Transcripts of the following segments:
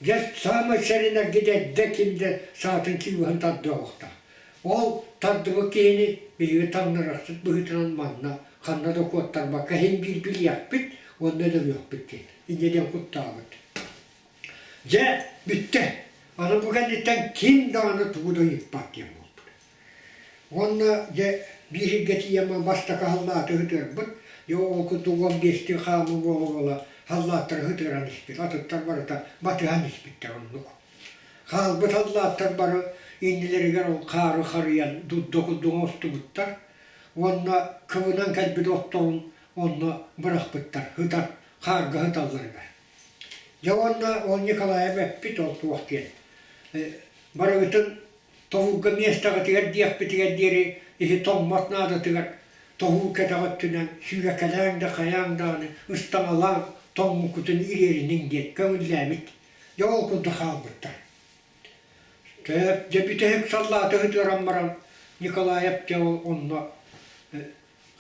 Дьэ, саамай сэрэнэргит эрдэ ким да саатын чыыбыһын тардыа оһохтоох. Ол тардыбыт киһини биһиги таҥнарахсыт быһыытынан манна ханна да куоттарбакка иһин биир билиэхпит уонна өлөрүөхпүт диэн. Инньэ диэн куттаабыт. Дьэ, бүттэ. Аны бу кэнниттэн ким даҕаны тугу да ыйыппат диэн буолбут. Уонна дьэ биир сиргэ тиийэн бастакы халлааты ытыарбыт. Дьэ ол курдук 15-тии хаамыы буола-буола халлааттары ытыаран испит. Атыттар барыта батыһан испиттэр оннук. Хаалбыт халлааттар бары иннилэригэр ол хаары харыйан дурда курдук оҥостубуттар. Уонна кыбынан кэлбит отторун онно бырахпыттар, ытар, хаарга ыталларыгар. Дьэ уонна ол Николаев эппит ол туох диэн барыгытын тоһуурга миэстэҕитигэр диэхпитигэр диэри иһи тоҥмот наадатыгар тоһуур кэтэх өттүнэн сүүрэкэлээҥ да хайааҥ даҕаны ыстаҥалааҥ тоҥмуккутун ириэриниҥ диэн көҥүллээбит. Дьэ ол курдук хаалбыттар. Дьэ бүтэһик саллааты ытыаран баран Николаев дьэ ол онно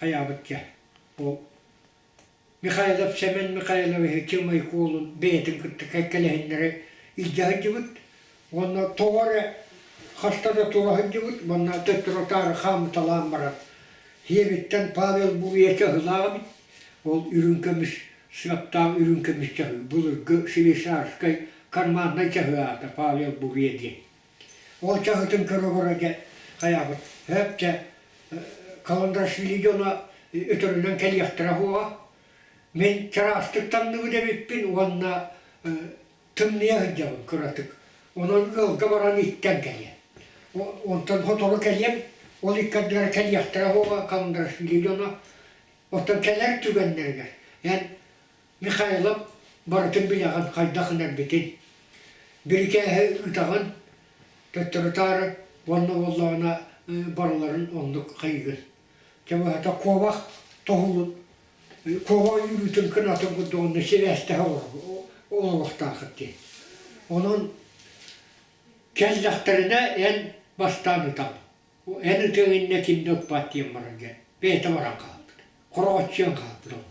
хайаабыт дьэ ол Михайлов Сэмэн Михайловиһы Чымай Куолун бэйэтин кытта кэккэлэһиннэрэ илдьэ сылдьыбыт уонна тоҕо эрэ хаста да тура сылдьыбыт уонна төттөрү-таары хаамыталаан баран сиэбиттэн Павел Бурья чаһылаах эбит ол үрүҥ көмүс сыаптаах үрүҥ көмүс чаһы былыргы швейцарскай карманнай чаһы аата Павел Бурья диэн Ол чаһытын көрө-көрө дьэ хайаабыт сөп дьэ Каландрашвили дьоно өтөрүнэн кэлиэхтэрэ суоҕа. Мин чараастык таҥныбыт эбиппин уонна тымныйа сылдьабын кыратык. Онон ыалга баран иттэн кэлиэм. Онтон сотору кэлиэм, ол икки ардыгар кэлиэхтэрэ суоҕа Каландрашвили дьоно. Оттон кэлэр түгэннэригэр эн Михайлов барытын билэҕин, хайдах ынарбытын. Бирикээһи ыытаҕын, төттөрү-таары уонна буоллаҕына барыларын оннук хайыгын. Дьэ быһата куобах тоһугун, куобах үүрүүтүн кынатын курдук онно сибээстэһэ олоруохтааххыт диэн. Онон кэллэхтэринэ эн бастаан ытаҕын. Эн ытыаҥ иннэ ким да ыппат диэн баран дьэ бэйэтэ баран хаалбыт. Хороҕоччуйан хаалбыт онно.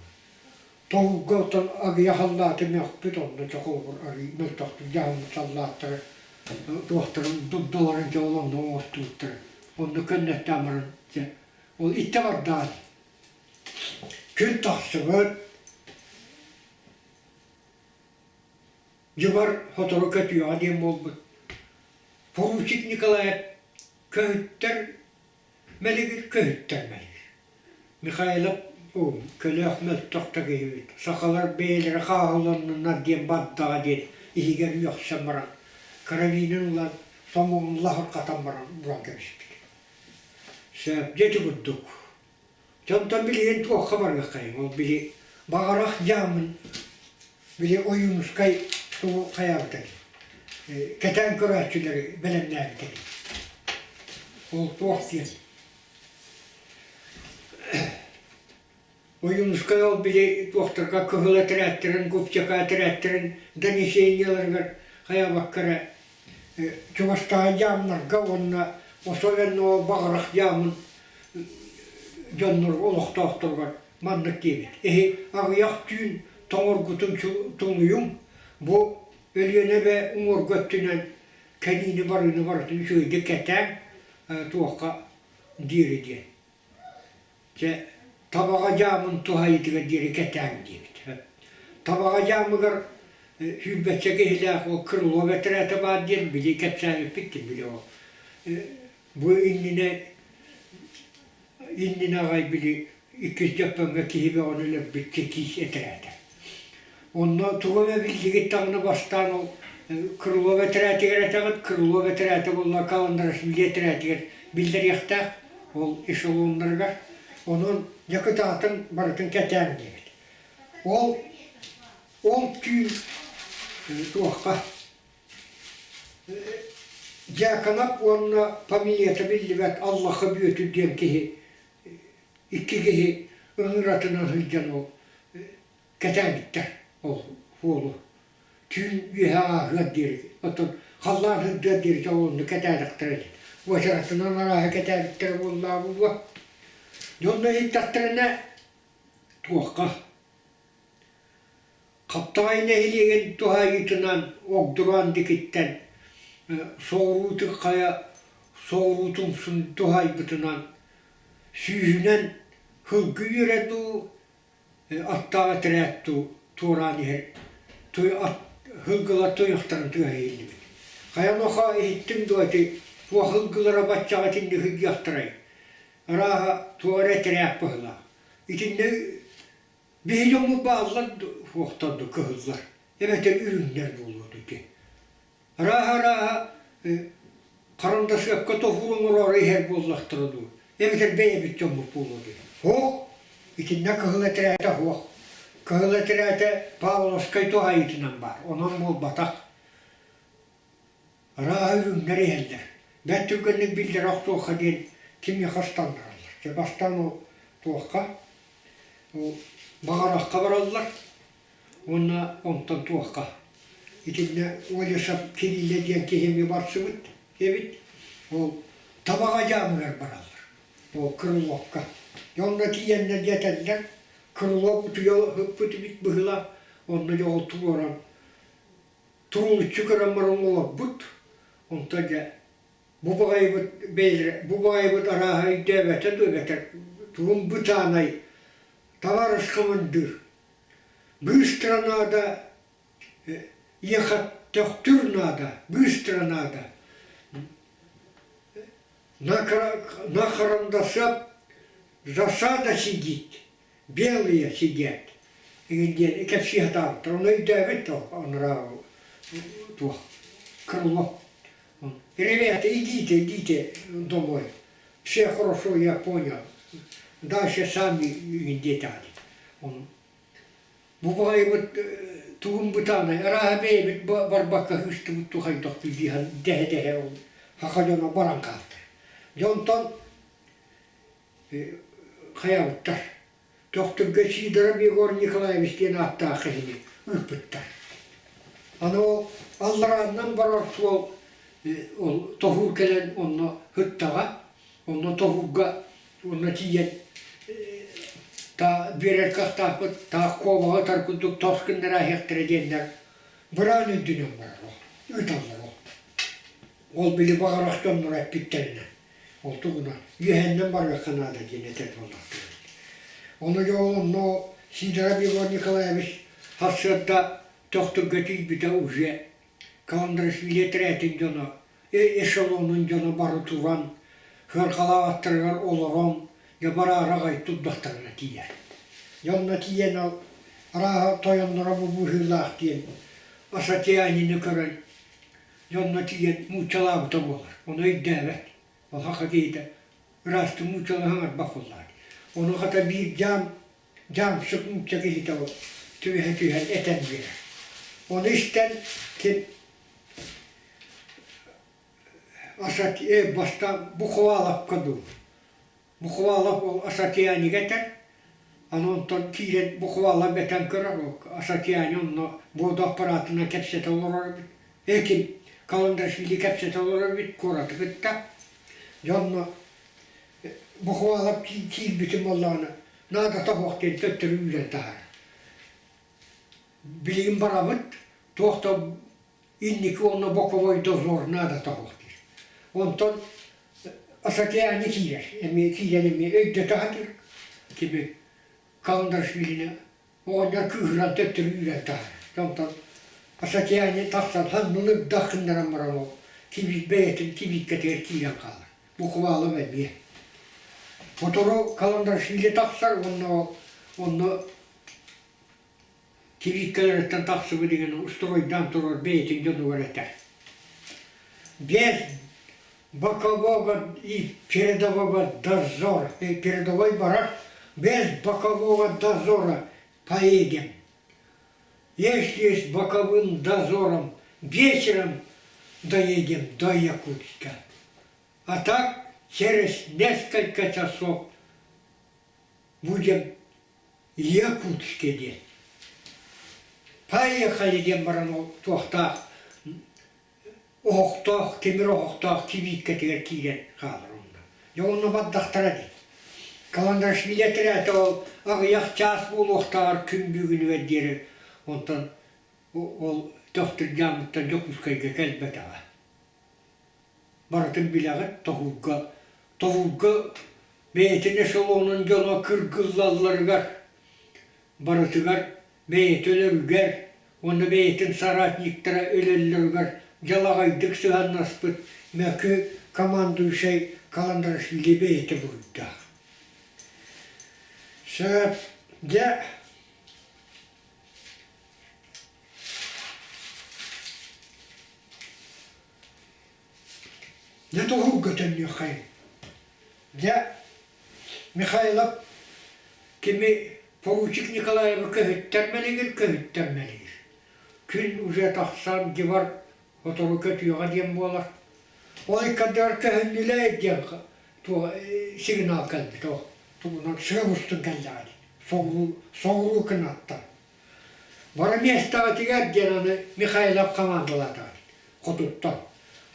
Тоһуурга оттон агыйа халлааты мөхпүт онно чохообур арыый мөлтөхтүк дьаһаммыт саллааттары туохтарын дурдаларын дьэ ол онно оҥостубуттара. Онно көннөттөөн баран дьэ ол иттэ бардаҕа дии. Күн тахсыбыт, дьыбар сотору көтүөҕэ диэн буолбут. Поручик Николаев көһүттэр мэлигир, көһүттэр мэлигир. Михайлов көлөөх мөлтөх да киһибит, сахалар бэйэлэрэ хааһыланныннар диэн бардаҕа диэн иһигэр үөхсэн баран, карабинын ылан сомоҕун лаһырҕатан баран уран кэбиспит. Сөп, дьэ ити курдук. Дьонтон билигин туохха барыаххайыҥ, ол били баҕарах дьаамын били Ойуунускай тугу хайаабытай, кэтээн көрөөччүлэри бэлэмнээбитэй. Ол туох диэн. Ойуунускай ол били туохтарга кыһыл этэрээттэрин, Губчака этэрээттэрин донесениеларыгар хайаабакка эрэ чугастааҕы дьаамнарга уонна особенно ол баҕарах дьаамын дьоннор олохтоохторугар маннык диэбит. Эһи аҕыйах түүн тоҥоргутун тулуйуҥ, бу Өлүөнэ эбэ уҥуоргу өттүнэн кэлиини барыыны барытын үчүгэйдик кэтээҥ туохха диэри диэн. Чэ, табаҕа дьаамын туһайыытыгар диэри кэтээҥ диэбит. Табаҕа дьаамыгар сүүрбэччэ киһилээх ол Крылов этэрээтэ баар диэн били кэпсээбиппит били ол. Бу иннинэ иннинэ аҕай били иккис дьоппоҥҥо киһи бөҕөнү өлөрбүт чекист этэрээтэ. Онно тугу эмэ биллигит даҕаны бастаан ол Крылов этэрээтигэр этэҕит, Крылов этэрээтэ буолла Каландрашвили этэрээтигэр биллэриэхтээх ол эшелоннарыгар. Онон дьэ кытаатыҥ барытын кэтээҥ диэбит. Ол ол түүн туохха Дьяконов уонна фамилията биллибэт Аллаха Бүөтүр диэн киһи икки киһи ыҥыратынан сылдьан ол кэтээбиттэр ол уолу түүн үөһэ ааһыар диэри оттон халлаан сырдыар диэри дьэ онно кэтээтэхтэрэ диэн уочаратынан арааһы кэтээбиттэрэ буоллаҕа буолуо дьонно иһиттэхтэринэ туохха. Хаптаҕай нэһилиэгин туһаайыытынан Огдураан диэкиттэн соҕуруутун хайа соҕуруутун туһаайбытынан сүүһүнэн сылгы үөрэ дуу, аттаах этэрээт дуу туораан иһэр сылгылар туйахтарын тыаһа иһиллибит. Хайа нохоо иһиттим дуо ити туох сылгылара баччаҕа итинник сылдьыахтарай? Арааһа туох эрэ этэрээт быһыылаах. Итиннэ Биһиги дьоммут бааллар суохтар дуу, кыһыллар, эбэтэр үрүҥнэр буолуо дуу ити. Арааһа-арааһа харандасыакка тоһуур оҥороору иһэр буоллахтара дуу, эбэтэр бэйэбит дьоммут буолуо дуу. Суох, итиннэ кыһыл этэрээтэ суох. Кыһыл этэрээтэ Павловскай туһаайыытынан баар, онон буолбатах. Арааһа үрүҥнэр иһэллэр. Бэрт түргэнник биллэрэ охсуохха диэн кимиэхэ ыстаннараллар. Дьэ бастаан ол туохха ол Баҕарахха бараллар уонна онтон туохха итиннэ Олесов Кириллэ диэн киһи эмиэ барсыбыт эбит. Ол Табаҕа дьаамыгар бараллар. Ол Крыловка. Дьэ онно тиийэннэр диэтэллэр Крылов утуйа ыппыт эбит быһыылаах. Онно дьэ ол туруоран Туруулуччу көрөн баран олорбут, онтон дьэ бу баҕайыбыт бэйэлэрэ бу баҕайыбыт арааһа өйдөөбөтө дуу эбэтэр тугун бытаанай товарищ командир быстро надо ехать төхтүр надо быстро надо на харандасап засада сидит белые сидят игин диэн кэпсии сатаабыттар ону өйдөөбүт анараа туох Крылов ребята идите идите домой все хорошо я понял дальше сами игин диэтэҕин ону бу баҕайыбыт тугун бытаанай арааһа бэйэбит барбакка ыыстыбыт тухайдах дии дэһэ-дэһэ ол саха дьоно баран хаалтар дьэ онтон хайаабыттар. Төхтүргэ Сидоров Егор Николаевич диэн ааттаах киһини ыыппыттар. Аны ол алларааннан барар суол ол тоһуур кэлэн онно сыттаҕа, онно тоһуурга онно тиийэн та биэрэр кыахтаахпыт таах куобаҕы ытар курдук тос гыннара иһиэхтэрэ диэннэр быраан үрдүнэн барар ол ыыталлар ол. Ол били баҕарах дьонноро эппиттэринэн Ол тугунан үөһэннэн барыахха наада диэн этэр буоллахтара. Ону дьэ ол онно Сидоров Егор Николаевич сарсыарда Төхтүргэ тиийбитэ уже Каландрашвили этэрээтин дьоно, эшелонун дьоно бары туран, сыарҕалаах аттарыгар олорон, дьэ бараары аҕай турдахтарына тиийэр. Дьэ онно тиийэн ол арааһа тойонноро бу быһыылаах диэн Асатианины көрөн дьонно тиийэн мууччалаабыта буолар. Ону өйдөөбөт. Ол саха киһитэ ыраастыы мууччалыы саҥарбат буоллаҕа. Ону хата биир дьаам, дьаамсык нуучча киһитэ ол түбэһэ түһэн этэн биэрэр. Ону истэн ким Асат э бастаан Бухваловка дуу Бухвалов ол Асатианига этэр, аны онтон киирэн Бухвалов этэн көрөр, ол Асатиани онно буода аппаратынан кэпсэтэ олорор эбит. Экин Каландрашвили кэпсэтэ олорор эбит куораты кытта. Дьэ онно Бухвалов киирбитин буоллаҕына, наадата суох диэн төттөрү үүрэн таһаарар. Билигин барабыт, туох да инники уонна боковой дозор наадата суох диир. Онтон Асатиани киирэр, эмиэ киирэн эмиэ өйдөтө сатыыр. Кими Каландрашвилини оҕонньор кыыһыран төттөрү үүрэн таһаарар. Онтон Асатиани тахсан ханнын ыгдах гыннаран баран ол кибиит бэйэтин кибииккэтигэр киирэн хаалар. Буквалом эмиэ. Сотору Каландрашвили тахсар уонна онно Кибииккэлэриттэн тахсыбыт игин устуруйдаан турар бэйэтин дьонугар этэр: «Без бокового и передового дозора, передовой барар, без бокового дозора поедем. Если с боковым дозором вечером доедем до Якутска, а так через несколько часов будем Якутске диэн. Поехали диэн баран ол туохтаах оһохтоох, тимир оһохтоох кибииккэтигэр киирэн хаалар онно. Дьэ онно бардахтара дии. Каландрашвили этэрээтэ ол аҕыйах чаас буолуохтааҕар күн бүгүнүгэр диэри Онтон ол Төхтүрдьаамыттан Дьокуускайга кэлбэтэҕэ. Барытын билэҕит, тоһуурга тоһуурга бэйэтин эшелонун дьоно кыргыллалларыгар барытыгар бэйэтэ өлөрүгэр уонна бэйэтин соратниктара өлөллөрүгэр дьалаҕайдык сыһыаннаспыт мөкү командующай Каландрашвили бэйэтэ буруйдаах. Сөп, дьэ Дьэ тоһуурга төннүөххэйиҥ. Дьэ Михайлов кими поручик Николаевы көһүттэр мэлигир, көһүттэр мэлигир. Күн уже тахсан дьыбар сотору көтүөҕэ диэн буолар. Ол иккардыгар көһүннүлэр диэн туох сигнал кэлбит ол тугунан сыал устун кэллэҕэ дии соҕуруу соҕуруу кынаттан. Бары миэстэҕитигэр диэн аны Михайлов хамаандалаатаҕа хотуттан.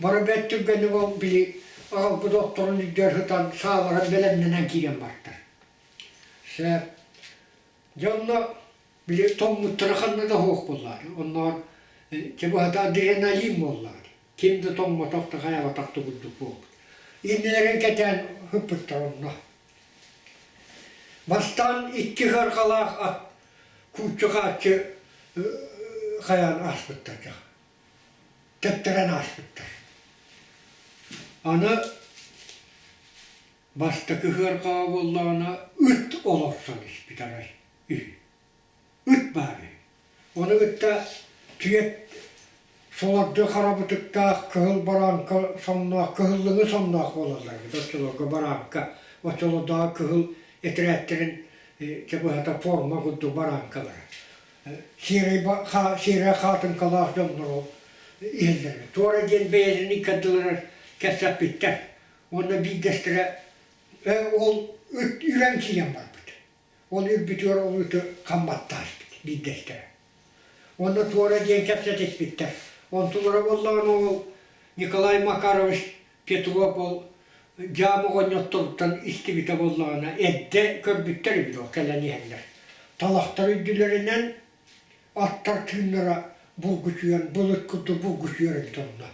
Бары бэрт түргэнник ол били аҕалбыт отторун үрдүгэр сытан сааларын бэлэмнэнэн киирэн бартар. Сөп. Дьэ онно били тоҥмуттара ханна да суох буоллаҕа. Оннооҕор чэ быһата адреналин буоллаҕа. Ким да тоҥмотох да хайаабатах да курдук буолбут. Иннилэрин кэтээн ыппыттар онно. Бастаан икки сыарҕалаах ат кууччу-хааччы хайаан ааспыттар тэптэрэн ааспыттар. Аны бастакы сыарҕаҕа буоллаҕына ыт олорсон испит арай үһү. Ыт баар үһү. Ону кытта түөрт солордуу хара бытыктаах кыһыл барааҥка сонноох, кыһыллыҥы сонноох буолаллар эбит оччолорго барааҥка, оччолордооҕу кыһыл этэрээттэрин чэ быһата форма курдук барааҥкалара. Сиэрэй сиэрэй хаатыҥкалаах дьоннору иһэллэр эбит. Туора диэн бэйэлэрин икки ардыларыгар кэпсэппиттэр. Уонна биирдэстэрэ ол ыт үрэн киирэн барбыт. Ол үрбүтүгэр ол ыты хамматтааспыт биирдэстэрэ. Уонна туора диэн кэпсэтиспиттэр. Онтулара буоллаҕына ол Николай Макарович Петров ол дьаам оҕонньотторуттан истибитэ буоллаҕына эрдэ көрбүттэр эбит ол кэлэн иһэллэр. Талахтар үрдүлэринэн аттар тыыннара булгучуйан былыт курдук булгучуйар эбит онно.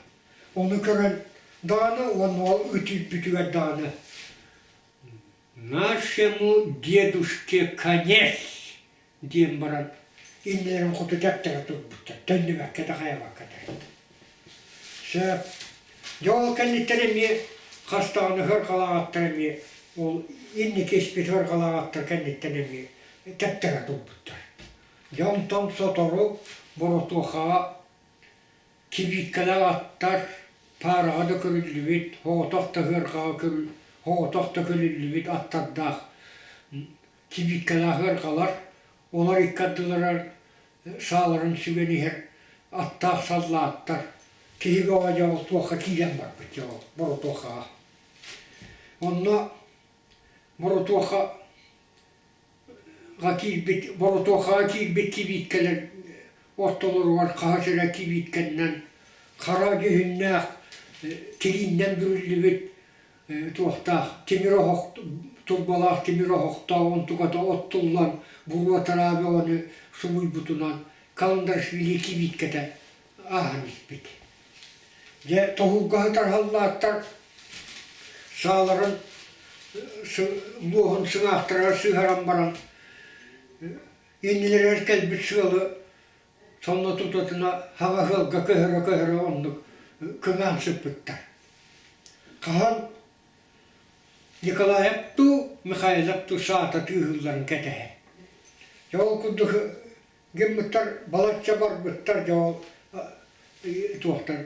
Ону көрөн даҕаны уонна ол ыт үрбүтүгэр даҕаны «Нашему дедушке конец!» диэн баран иннилэрин хоту тэптэрэ турбуттар, төннүбэккэ да хайабакка да. Сөп. Дьэ ол кэнниттэн эмиэ хас даҕаны сырҕалаабаттар эмиэ ол инники испит сырҕалаабаттар кэнниттэн эмиэ тэптэрэ турбуттар. Дьэ онтон сотору боротуохаҕа кибииккэлээх аттар паараҕа да көрүллүбүт, соҕотох да сыарҕаҕа көрүл соҕотох да көлүллүбүт аттардаах кибииккэлээх ыарҕалар, олор икки ардыларыгар сааларын сүгэн иһэр аттаах саллааттар киһи бөҕө дьэ ол туохха киирэн барбыт дьэ ол боротуохаҕа. Онно боротуоха киирбит боротуохаҕа киирбит кибииккэлэр ортолоругар хаһыс эрэ кибииккэннэн хара дьүһүннээх тирииннэн бүрүллүбүт туохтаах тимир оһох турбалаах тимир оһохтоох онтуката оттуллан буруо-тараа бөҕөнү субуйбутунан Каландарашвили кибииккэтэ ааһан испит. Дьэ тоһуурга сытар халлааттар сааларын луоһун сыҥаахтарыгар сыһаран баран иннилэригэр кэлбит сыалы сонно тутатына хаҥас ыалга көһөрө-көһөрө оннук кыҥаан сыппыттар. Хаһан Николаев дуу, Михайлов дуу саата тыаһыылларын кэтэһэн. Дьэ ол курдук гыммыттар балачча барбыттар дьэ ол туохтар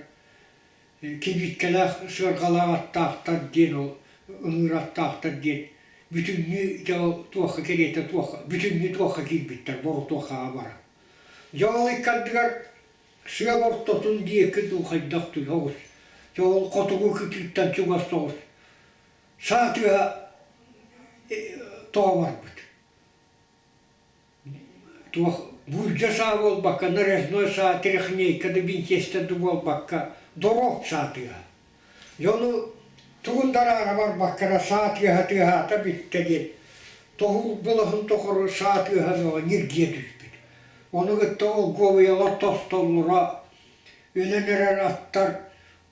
кибииккэлээх сыарҕалаах аттаахтар диэн ол ыҥыыр аттаахтар диэн бүтүннүү дьэ ол туохха кэриэтэ туохха бүтүннүү туохха киирбиттэр боротуохаҕа баран. Дьэ ол икки ардыгар сыа ортотун диэки дуу хайдах дуу соҕус дьэ ол хотугу кытыыттан чугас соҕус саа тыаһа тоҕо барбыт. Туох буулдьа саа буолбакка, нарезной саа, трехнейка да винчестер да буолбакка, доруоп саа тыаһа. Дьону тугун да араара барбакка эрэ саа тыаһа тыаһаата бүттэ диэн тоһуур былаһын тухары саа тыаһа бөҕө ньиргийэ түспүт. Ону кытта олгуобуйалар тостоллоро, өлөн эрэр аттар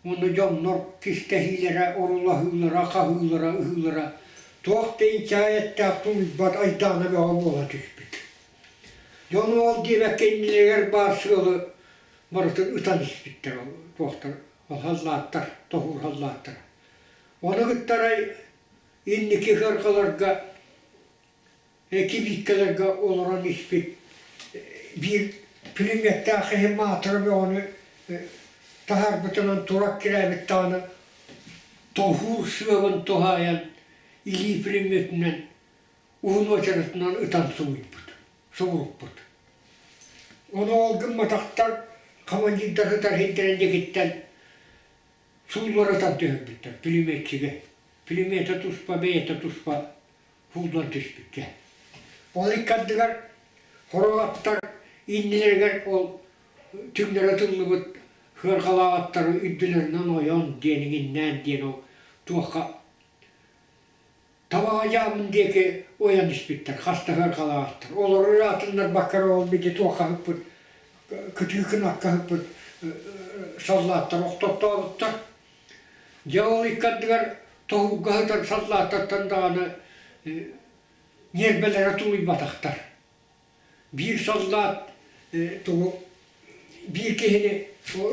уонна дьоннор кистэһиилэрэ, орулаһыылара, хаһыылара, ыһыылара туох да инчэҕэй эттээх тулуйбат айдаана бөҕө буола түспүт. Дьон ол диэбэккэ иннилэригэр баар сыалы барытын ытан испиттэр ол туохтар ол халлааттар, тоһуур халлааттара. Ону кытта арай инники сыарҕаларга кибииккэлэргэ олорон испит биир пулеметтээх киһи маатыра бөҕөнү таһаарбытынан турак кирээбит даҕаны тоһуур сыабын туһаайан илии пулеметинэн уһун уочаратынан ытан субуйбут, субуруппут. Ону ол гымматахтар командирдар сытар сирдэрин диэкиттэн суулларытан түһэрбиттэр пулеметчигэ. Пулемета туспа, бэйэтэ туспа кууллан түспүттэр. Ол икки ардыгар сорох аттар иннилэригэр ол түҥнэри тыллыбыт сыарҕалаах аттары үрдүлэринэн ойон диэн иҥиннээн диэн ол туохха табаҕа дьаамын диэки ойон испиттэр хас да сыарҕалаах аттар. Олору ыраатыннарбакка эрэ ол били туохха ыппыт кытыы кынакка ыппыт саллааттар охтоттообуттар. Дьэ ол икки ардыгар тоһуурга сытар саллааттартан даҕаны ньиэрбэлэрэ тулуйбатахтар. Биир саллаат тугу биир киһини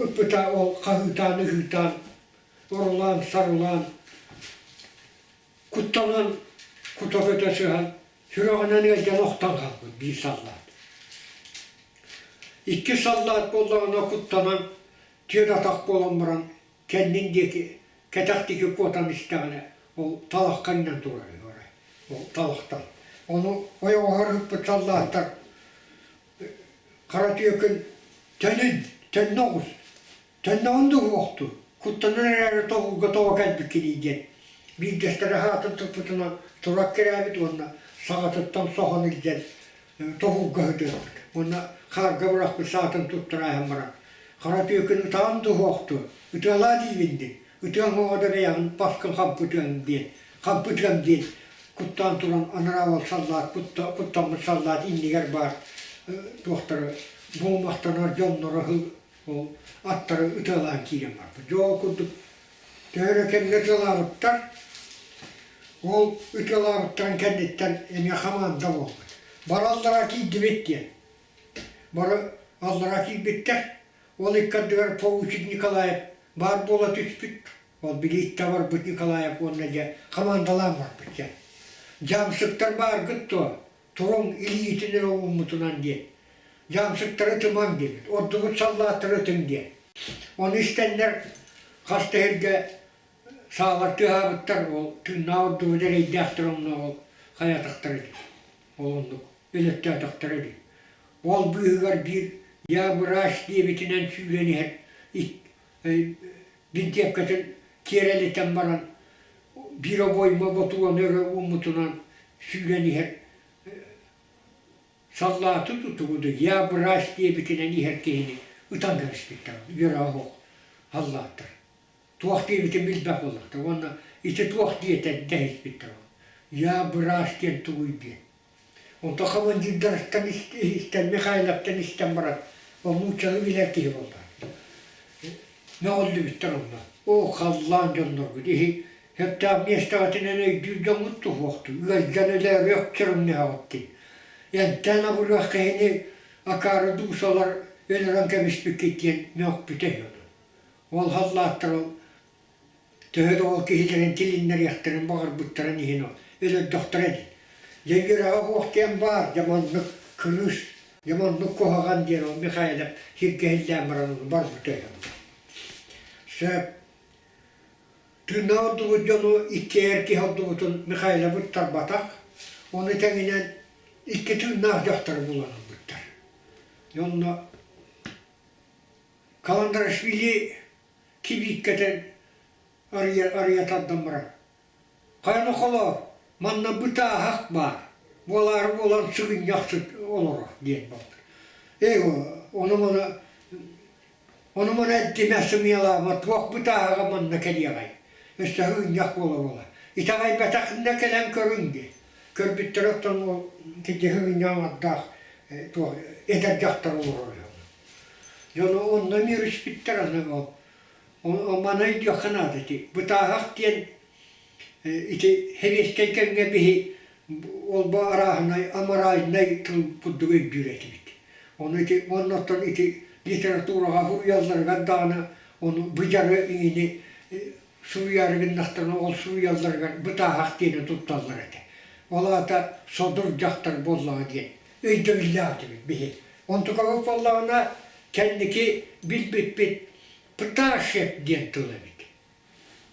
ыппыта ол хаһыытаан ыһыытаан, орулаан-сарылаан, куттанан кута көтө сыһан сүрэҕинэн ыалдьан охтон хаалбыт биир саллаат. Иккис саллаат буоллаҕына куттанан түөрт атах буолан баран кэннин диэки кэтэх диэки куотан истэҕинэ ол талахха иҥнэн турар үһү арай ол талахтан ону ойоҕоһор ыппыт саллааттар хара түөкүн төнүн төннө оҕус төннөҕүн да уһуохтуу куттанан эрээри тоҕууга тоҕо кэлбиккиний диэн биирдэстэрэ аһаатын туппутунан турак кирээбит уонна саҕатыттан соһон илдьэн тоһуурга сытыахпыт уонна хаарга бырахпыт саатын туттара ааһан баран хара түөкүн ытаан туһуохту ытыалаа диибин дии ытыаҥ оҕо да бэйэҕин баскын хампытыаҥ диэн хампытыам диэн куттаан туран анараа уол саллаат куттаммыт саллаат иннигэр баар туохтары буолмахтанар дьонноро ол аттары ытыалаан киирэн барбыт дьэ ол курдук Төһө эрэ кэмҥэ ытыалаабыттар, ол ытыалаабыттарын кэнниттэн эмиэ хамаанда буолбут. Бары аллараа киирдибит диэн. Бары аллараа киирбиттэр. Ол икки ардыгар поручик Николаев баар буола түспүт. Ол билииттэ барбыт Николаев уонна дьэ хамаандалаан барбыт дьэ. Дьаамсыктар бааргыт дуо? Туруҥ илиитин эрэ ууммутунан диэн. Дьаамсыктары ытымаҥ диэбит. Ордубут саллааттары ытыҥ диэн. Ону истэннэр хас да сиргэ саалар тыаһаабыттар, ол тыыннаах ордубут эрэйдээхтэр онно ол хайатахтара дии. Ол оннук өлөттөөтөхтөрө дии. Ол быыһыгар биир я врач диэбитинэн сүүрэн иһэр бинтиэпкэтин киэр элитэн баран биир обойма ботуону өрө ууммутунан сүүрэн иһэр Саллааты тутугуду я врач диэбитинэн иһэр киһини ытан кэбиспиттэр үөрэҕэ суох саллааттар. Туох диэбитин билбэт буоллахтар уонна ити туох диэтэ дэһиспиттэр я врач диэн тугуй диэн. Онтон командирдарыттан истэн Михайловтан истэн баран ол нууччалыы билэр киһи буолла. Мөҕүллүбүттэр онно. Оо, халлаан дьонноргут иһи Сөптөөх миэстэҕитинэн өйдүүр дьоҥҥут туһуохтуу, ыалдьан өлөөрү өкчөрүҥнэһэҕит дии. Эмтээн абырыах киһини акаары дуусалар өлөрөн кэбиспиккит диэн мөхпүтэ үһү. Ол халлааттар ол төһө да ол киһилэрин тилиннэриэхтэрин баҕарбыттарын иһин ол өлөрдөхтөрө дии. Дьэ үөрэҕэ суох диэн баар, дьэ маннык кырыыс, дьэ маннык куһаҕан диэн ол Михайлов сиргэ иһиллээн баран барбыта үһү. Сөп Тыыннаах ордубут дьону икки эр киһи ордубутун Михайлов ыттарбатах, ону тэҥинэн икки тыыннаах дьахтары булан ылбыттар. Онно Каландарашвили кибииккэтин арыйа, арыйа тардан баран «Хайаны холоор, манна бытааһах баар, буолаары буолан сыгынньах олорор» диэн буолбут. Ээ, ону-маны Ону-маны эттимэ, сымыйалаама, туох бытааһаҕа манна кэлиэҕэй, өссө ыынньах буола-буола. Итэҕэйбэтэххинэ кэлэн көрүҥ диэн. Көрбүттэрэ оттон ол кирдьиһи ыынньах аҥардаах Туох эдэр дьахтар олорор үһү. Дьону онно эмиэ өрүспүттэр аны ол маны өйдүөххэ наада ити. Бытааһах диэн ити сэбиэскэй кэмҥэ биһи ол бу арааһынай аморальнай тыл курдук өйдүүр этибит. Ону ити уонна оттон ити литератураҕа суруйалларыгар даҕаны ону быдьары иҥини суруйаары гыннахтарына ол суруйалларыгар бытааһах диэни тутталлар этэ. Ол аата содур дьахтар буоллаҕа диэн өйдөбүллээх этибит биһи. Онтукабыт буоллаҕына кэнники билбиппит пташек диэн тыл эбит.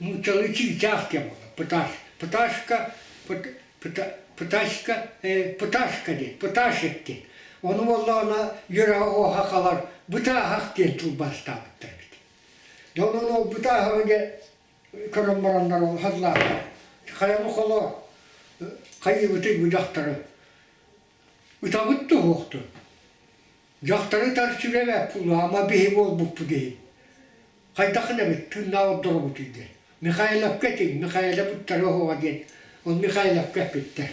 Нууччалыы чыычаах диэн буолар. Пташ, пташка, пташка, пташка диэн, пташек диэн. Ону буоллаҕына үөрэҕэ оһо халар бытааһах диэн тылбаастаабыттар эбит. Дьэ онон ол бытааһаҕы дьэ көрөн бараннар ол хазлаахтар хайаны холо хайыыбытый бу дьахтары ытабыт да уһуохтун дьахтары ытар сүрэ эбээт ама биһи буолбуппут иһин хайдах эбит тыыннаах ордоробутуй диэн Михайловка этиҥ Михайлов ыттары оһоҕо диэн ол Михайловка эппиттэр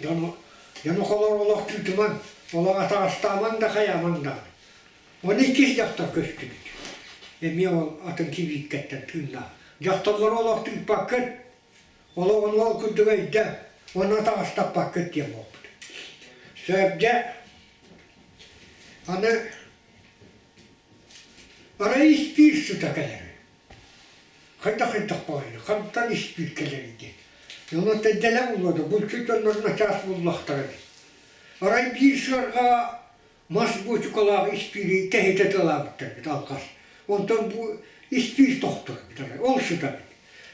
дьону дьону холор олох тыытымаҥ олох атаҕастаамаҥ да хайаамаҥ даҕаны Уонна иккис дьахтар көстүбүт. Эмиэ ол атын кибииккэттэн тыыннаах. Дьахталлары олох тыыппаккын, олоҕун ол курдук өйдөө, уонна атаҕастаппаккыт диэн буолбут. Сөбдьэ аны арай испиир сыта кэлэр. Хайдах-хайдах баҕайы, хантан испиир кэлэрий диэн. Онон дэлэ булла да, булчут дьоннор начаас буллахтара дии. Арай биир сыарҕаҕа мас буочукалаах испиири тэһитэ тылаабыттар эбит алҕас. Онтон бу испиир тохтор эбит арай, ол сытар эбит.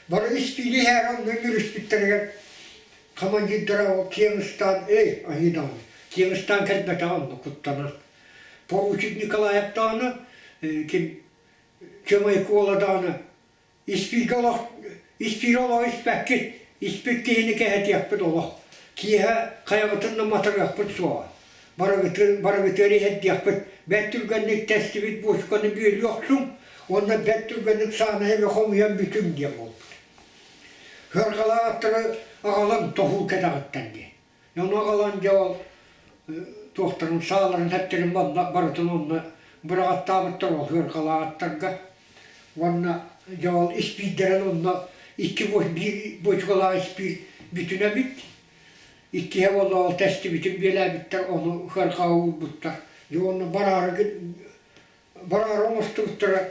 Бары испиири иһээри онно үмүрүспүттэригэр командирдара ол киэҥ ыстаан, эй, айыы даҕаны, киэҥ ыстаан кэлбэтэҕэ онно куттанан. Поручик Николаев даҕаны, ким Чымай Куола даҕаны Испииргэ олох испиири олох испэккит, испит киһини кэһэтиэхпит олох. Киэһэ хайаҕытын да матарыахпыт суоҕа. Барыгытын, барыгытыгар иһэрдиэхпит. Бэрт түргэнник тэстибит буочуканы бүөлүү охсуҥ уонна бэрт түргэнник саанаһы хомуйан бүтүҥ диэн буолбут. Ыарҕалаах аттары аҕалан тоһуу кэтэҕиттэн диэн. Ону аҕалан дьэ ол туохтарын сааларын эттэрин манна барытын онно быраҕаттаабыттар ол ыарҕалааттарга уонна дьэ ол испиирдэрин онно икки биир буочукалаах испиир бүтүн эбит иккиһэ буолла ол тэстибитин биэлээбиттэр ону ыарҕаҕа уурбуттар дьэ уонна бараары бараары оҥостубуттара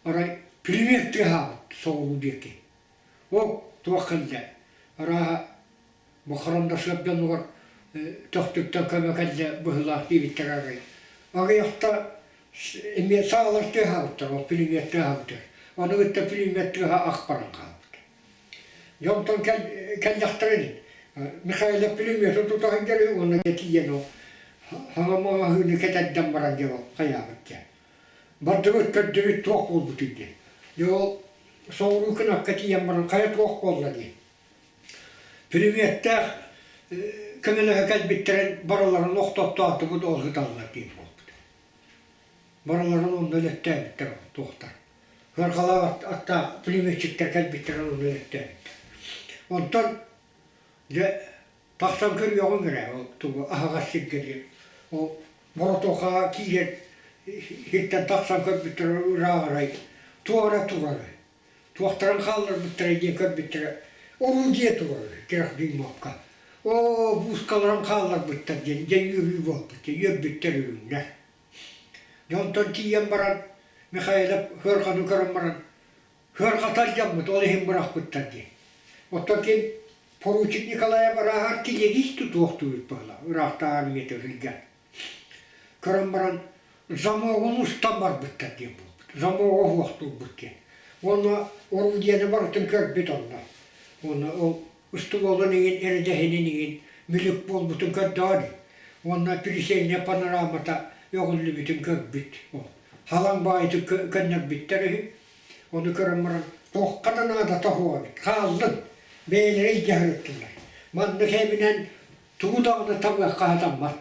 арай пулемет тыаһаабыт соҕуруу диэки ол туох кэллэ арааһа Бу харандашыап дьонугар Төхтүртэн көмө кэллэ быһыылаах диэбиттэр арай. Аҕыйахта эмиэ саалар тыаһаабыттар, ол пулемет тыаһаабыттар. Ону кытта пулемет тыаһа ах баран хаалбыт. Дьонтон кэллэхтэрин Михайлов пулемету тута сылдьар уонна дьэ тиийэн ол хаҥа маҕаһыыны кэтэрдэн баран дьэ ол хайаабыт дьэ. Бардыбыт көрдүбүт туох буолбутуй диэн. Дьэ ол соҕуруу кынакка тиийэн баран хайа туох буолла диэн. Пулеметтээх көмөлөһө кэлбиттэрин барыларын охтоттоотубут ол сыталлар диэн буолбут. Барыларын онно өлөттөөбүттэр туохтар. Ыарҕалаах аттаах пулеметчиктэр кэлбиттэрин онно өлөттөөбүттэр. Онтон дьэ тахсан көрүөҕүҥ эрэ ол тугу аһаҕас сиргэ диэн. Ол боротуохаҕа киирэн сиртэн тахсан көрбүттэр ырааҕырай туора турар Туохтарын хаалларбыттара диэн көрбүттэрэ, орудие турар тирэх дюймовка. Оо, буускаларын хаалларбыттар диэн дьэ үөрүү буолбут, үөрбүттэр үрүҥнэр. Дьэ онтон тиийэн баран Михайлов сыарҕаны көрөн баран сыарҕата алдьаммыт, ол иһин бырахпыттар диэн. Оттон ким поручик Николаев арааһа артиллерист тутуохтуур быһыылаах, ыраахтааҕы армията сылдьан. Көрөн баран замогун устан барбыттар диэн буолбут. Замога уһуохтуурбут диэн. Уонна орудиены барытын көрбүт онно. Уонна ол устуолун иҥин, эрэдэһинин иҥин мүлүк буолбутун көрдөҕө дии. Уонна прицельная панорамата өҕүллүбүтүн көрбүт. Халаҥ баайытын көннөрбүттэр үһү. Ону көрөн баран туохха да наадата суох эбит. Хааллын. Бэйэлэрэ илдьэ сырыттылар. Маннык эбинэн тугу даҕаны табыахха сатаммат.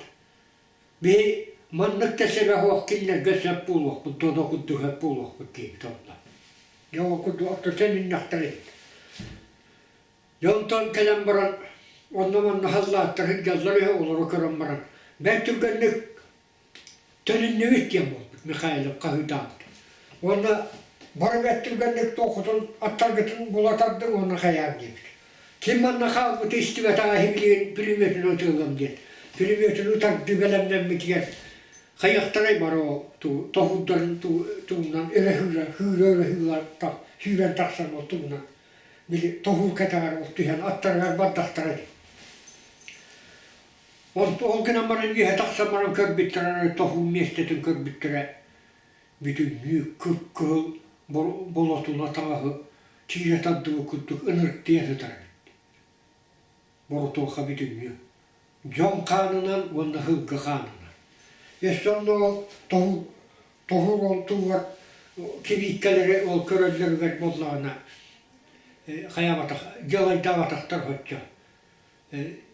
Биһи маннык да сэбэ суох кинилэргэ сөп буолуохпут, додо курдук сөп буолуохпут диэбит онно. Дьэ ол курдук ортото төнүннэхтэрин. Дьэ онтон кэлэн баран онно-манна халлааттар сылдьаллар үһү, олору көрөн баран. Бэрт түргэнник төнүннүбүт диэн буолбут Михайлов хаһыытаабыт. Уонна бары бэрт түргэнник туоххутун аттаргытын була тардыҥ уонна хайаан диэбит. Ким манна хаалбыты истибэтэҕэ иһи пулеметун ытыаллам диэн. Пулеметун ытардыы бэлэмнэммитигэр хайыахтарай бары ол тоһуурдарын тугунан өрө сүүрэн өрө сүүрэн тахсан ол тугунан били тоһуур кэтэҕэр ол түһэн аттарыгар бардахтара дии. Ол гынан баран үөһэ тахсан баран көрбүттэрэ тоһуур миэстэтин көрбүттэрэ бүтүннүү кып-кыһыл болотуна таҥаһы тиирэ тардыбыт курдук ынырыктыйа сытар эбит. Боротуоха бүтүннүү дьон хаанынан уонна сылгы хаанынан. Өссө онно ол тоһуур тоһуур ол туһугар кибииккэлэри ол көрөллөрүгэр буоллаҕына хайаабатах дьалайдаабатахтар соччо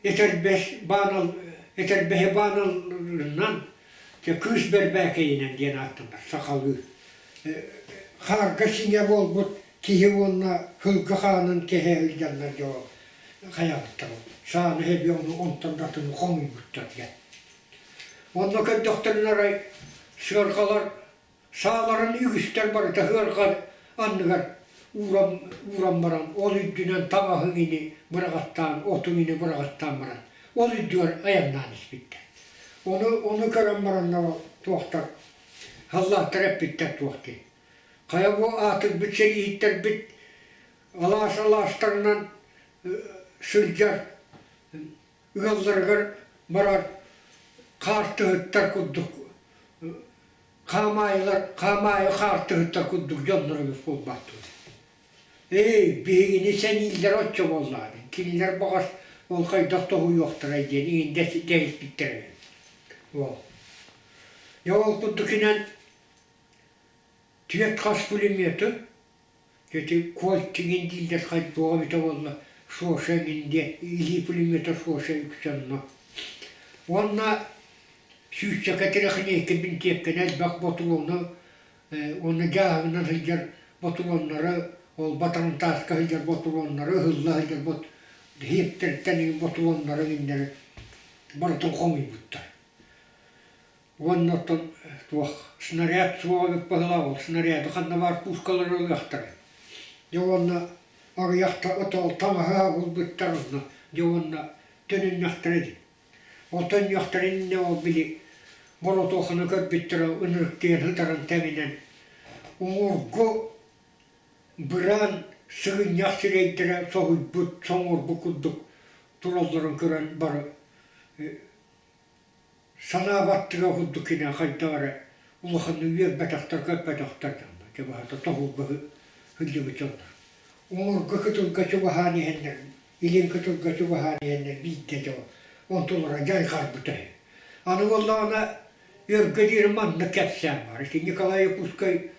этэрбэс баанал этэрбэһи бааналынан кыыс бэрбээкэйинэн диэн ааттанар сахалыы хаарга сиҥэ буолбут киһи уонна сылгы хаанын кэһэ сылдьаннар дьоҕо хайаабыттар сааны эбии ону онтон да атыны хомуйбуттар диэн онно көрдөхтөрүнэ арай сыарҕалар Сааларын үгүстэр барыта ыарҕа анныгар ууран, ууран баран, ол үрдүнэн таҥаһын ини быраҕаттаан, отун ини быраҕаттаан баран, ол үрдүгэр айаннаан испиттэр. Ону, ону көрөн бараннар туохтар, халлааттар эппиттэр туох дии. Хайа бу аатырбыт сэрииһиттэрбит алаас алаастарынан сылдьар ыалларыгар барар хаартыһыттар курдук хаамаайылар хаамаайы хаартыһыттар курдук дьоннор эбит буолбааттыы. Эй, биһигини сэнииллэр оччо буоллаҕа кинилэр баҕас ол хайдах тоһуйуохтарай диэн иҥин дэһиспиттэр эбит. Ол. Дьэ ол курдукинэн түөрт хас пулеметы ити кольтиҥин дииллэр хайдуоҕа эбитэ буолла Шоша эҥин диэн илии пулемета Шоша үксэ онно. Уонна сүүсчэкэ тирэхиниэйкэ бинтиэпкэни элбэх ботулуону уонна дьааһыгынан сылдьар ботулуоннары ол батарантааска сылдьар ботулуоннары ыһылла сылдьар бот иһиэптэртэн ботулуоннары иҥнэри барытын хомуйбуттар. Уонна оттон туох снаряд суоҕа эбит быһыылаах ол снаряды ханна баар пушкалары ылыахтарай. Дьэ уонна аҕыйахта отоол таҥаһа булбуттар онно дьэ уонна төнүннэхтэрэ дии. Ол төннүөхтэрин иннинэ ол били боротуоханы көрбүттэрэ ынырыктыйан сытарын тэҥинэн уҥуоргу быраан сыгынньах сирэйдэрэ соһуйбут соҥуорбут курдук туралларын көрөн бары санаабаттыга курдук кини хайдах эрэ улаханнык үөрбэтэхтэр, көппөтөхтөр дьоннор, дьэ быһата тоһуурга сылдьыбыт дьоннор. Уҥуорга кытылга чугаһаан иһэннэр, илин кытылга чугаһаан иһэннэр биирдэ дьэ онтулара дьайҕарбыта үһү. Аны буоллаҕына өргө диэри маннык кэпсээн баар. Ити Николай Якутскай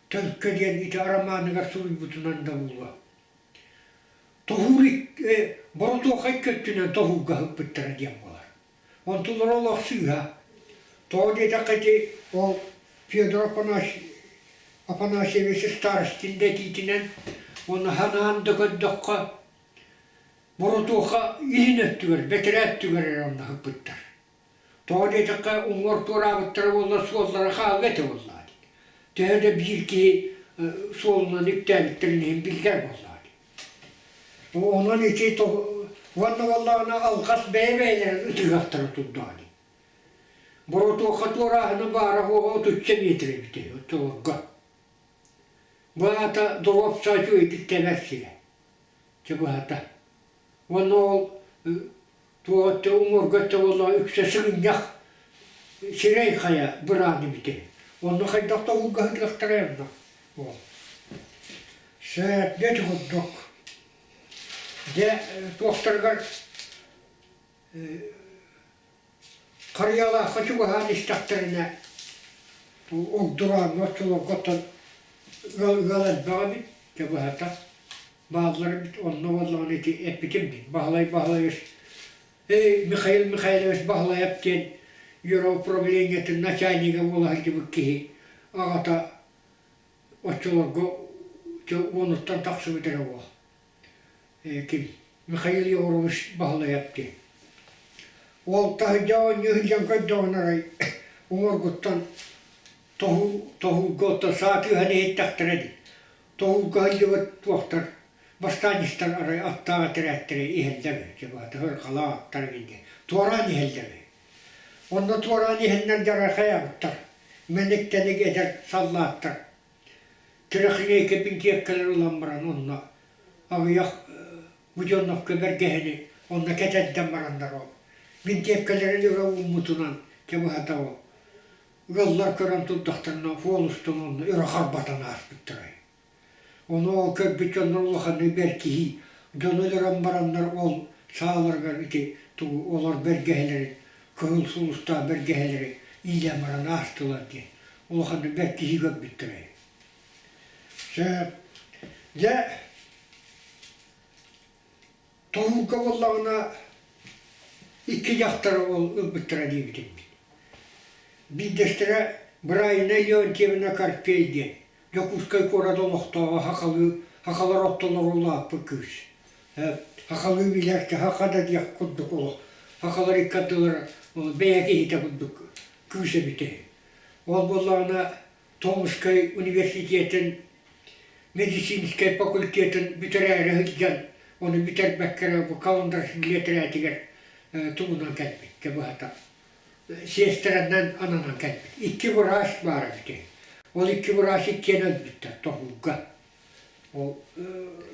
Төлкө диэн ити арамааныгар суруйбутунан да буолуо. Тоһуур боротуохай көттүнэн тоһуурга ыппыттара диэн буолар. Онтулара олох сыыһа. Тоҕо диэтэххэ ити ол Федор Афанасьевич Старостин да этиитинэн уонна ханаан да көрдөххө боротуоха илин өттүгэр, бэтэрээ өттүгэр эрэ онно ыппыттар. Тоҕо диэтэххэ уҥуор туораабыттара буоллар суоллара хаалла этэ буоллаҕа дии. Төһө да биир киһи суолунан үктээбиттэрин иһин биллэр буоллаҕа дии. Онон ити уонна буоллаҕына алҕас бэйэ-бэйэлэрин ытыһыахтара турдаҕа дии. Боротуоха туорааһына баара суоҕа отучча миэтэрэ эбит үһү оччолорго. Бу аата доруопсаа үчүгэйдик тэбэр сирэ. Чэ быһата. Уонна ол туох өттө уҥуорга өттө буоллаҕа үксэ сыгынньах сирэй хайа быраан эбитэ. Онно хайдах да уулгаһытыахтарай онно уол. Сөп ити курдук. Дьэ туохтарыгар Харыйалаахха чугаһаан истэхтэринэ огдурааҥҥа оччолорго оттон ыал ыал элбэх эбит, дьэ быһата бааллар эбит, онно буоллаҕына ити эппитим дии, Баһылай Баһылаевич, эй, Михаил Михайлович Баһылайап диэн управлениетын начальнига буола сылдьыбыт киһи аҕата оччолорго уонуттан тахсыбыт эрэ уол ким Михаил Егорович Баһылайап диэн. Ол таһырдьа оонньуу сылдьан көрдөҕүнэ арай уҥуоргуттан тоһуу тоһуурга оттон саа тыаһын иһиттэхтэрэ дии. Тоһуурга сылдьыбыт туохтар бастаанньыстар арай аттаах этэрээттэрэ иһэллэр үһү дьэ баата ырҕалаах аттар эҥин диэн туораан иһэллэр үһү. Онно туораан иһэннэр дьарахайаабыттар, мэник-тэник эдэр саллааттар трехлинейка бинтиэпкэлэри ылан баран онно аҕыйах Буденновка бэргэһэни онно кэтэрдэн бараннар ол бинтиэпкэлэрин өрө ууммутунан чэ быһата ол ыаллар көрөн турдахтарына суол устун онно өрө харбатан ааспыттара. Ону ол көрбүт дьоннор улаханнык бэркиһии, дьону өлөрөн бараннар ол сааларыгар ити тугу олор бэргэһэлэрин, кыһыл сулустаах бэргэһэлэри иилэн баран аастылар диэн улаханнык бэркиһии көрбүттэрэ. Сөп. Дьэ, Тоһуурга буоллаҕына икки дьахтары ол ылбыттара диэбитим. Биирдэстэрэ Брайна Леонтьевна Карпей диэн Дьокуускай куорат олохтооҕо сахалыы сахалар ортолоро улааппыт кыыс. Сахалыы билэр саха да диэх курдук олох сахалар икки ардылара бэйэ киһитэ курдук кыыс эбитэ. Ол буоллаҕына Томскай университетын медицинскэй факультетын бүтэрээри сылдьан, ону бүтэрбэккэ эрэ бу Каландарашвили этэрээтигэр тугунан кэлбит, дьэ быһата сиэстэрэнэн ананан кэлбит. Икки быраас баар эбит. Ол икки быраас иккиэн өлбүттэр тоһуурга. Ол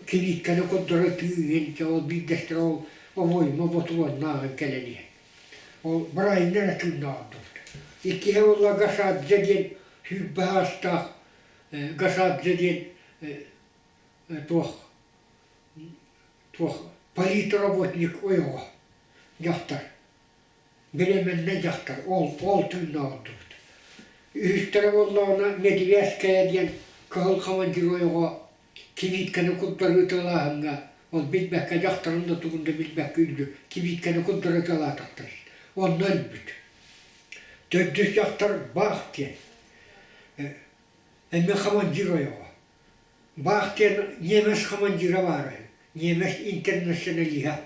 килииккэни курдары тыын, ол биирдэстэрэ ол обойма ботуруоннааҕын кэлэн иһэн. Ол Брайна эрэ тыыннаах ордубут. Иккиһэ буолла Гашадзе диэн 20 саастаах Гашадзе диэн туох туох политработник ойоҕо дьахтар беременнай дьахтар ол ол тыыннаах ордубут. Үһүстэрэ буоллаҕына Медведская диэн кыһыл командир ойоҕо кибииткэни курдарыыталааһыҥҥа ол билбэккэ дьахтарын да тугун да билбэккэ үллү кибииткэни курдарыталаатахтар онно өлбүт. Төрдүс дьахтар Бах диэн эмиэ командир ойоҕо. Бах диэн ньиэмэс командира баара үһү, ньиэмэс интернационалиһа.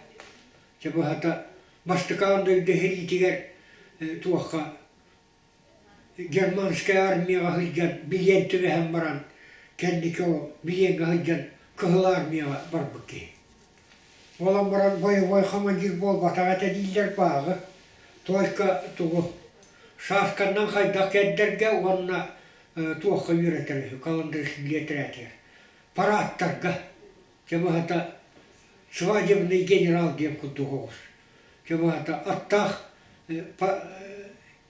Чэ быһата бастакы аан дойду сэриитигэр туохха Германскай армияҕа сылдьан билиэн түбэһэн баран кэнники ол билиэҥҥэ сылдьан Кыһыл Армияҕа барбыт киһи. Буолан баран бойобуой командир буолбатах этэ дииллэр бааҕы. Только тугу шашканнан хайдах кэрдэргэ уонна туохха үөрэтэр үһү Каландришвили этэрээтигэр парадтарга чэ быһата свадебный генерал диэн курдук оҕус чэ быһата аттаах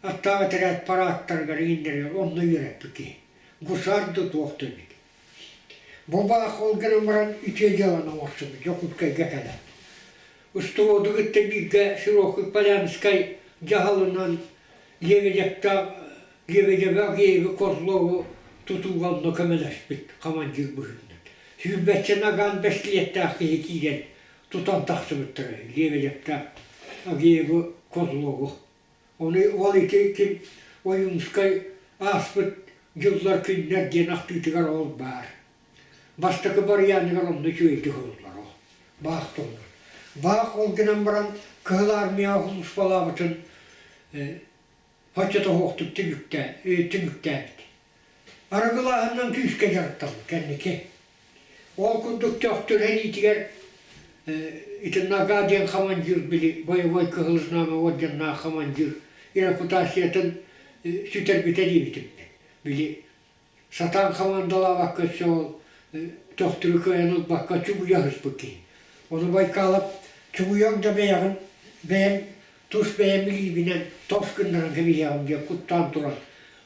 аттаах этэрээт парадтарыгар иҥиннэригэр онно үөрэппит киһи гусар да туох да эбит бу баах ол гынан баран үтүө дьыаланы оҥорсубут Дьокуускайга кэлэн Устуоду кытта бииргэ Широкий Полянскай дьаһалынан Лебедевтээх Лебедеви Агеевы Козлову тутууга онно көмөлөспүт командир быһыытынан. Сүүрбэччэ наган бэстилиэттээх киһи киирэн тутан тахсыбыттара Лебедевтээх Агеевы Козлову. Ону ол ити ким Ойуунскай ааспыт дьыллар күннэр диэн ахтыытыгар ол баар. Бастакы барыйааныгар онно үчүгэйдик уһуллар ол. Баах туһунан. Баах ол гынан баран Кыһыл Армияҕа сулууспалаабытын оччотоһуохтук түмүктээбит. Арыгылааһынынан күүскэ дьарыктаммыт кэнники. Ол курдук Төхтүр сэриитигэр ити Нага диэн командир били боевой Кыһыл Знамя орденнаах командир репутациятын сүтэрбитэ диэбитим. Били Сатаан хамаандалаабакка өссө ол Төхтүрү кыайан ылбакка чугуйа сыспыт киһи. Ону Байкалов чугуйаҥ да бэйэҕин бэйэм тус бэйэм илиибинэн тос гыннаран кэбиһиэҕим диэн куттаан туран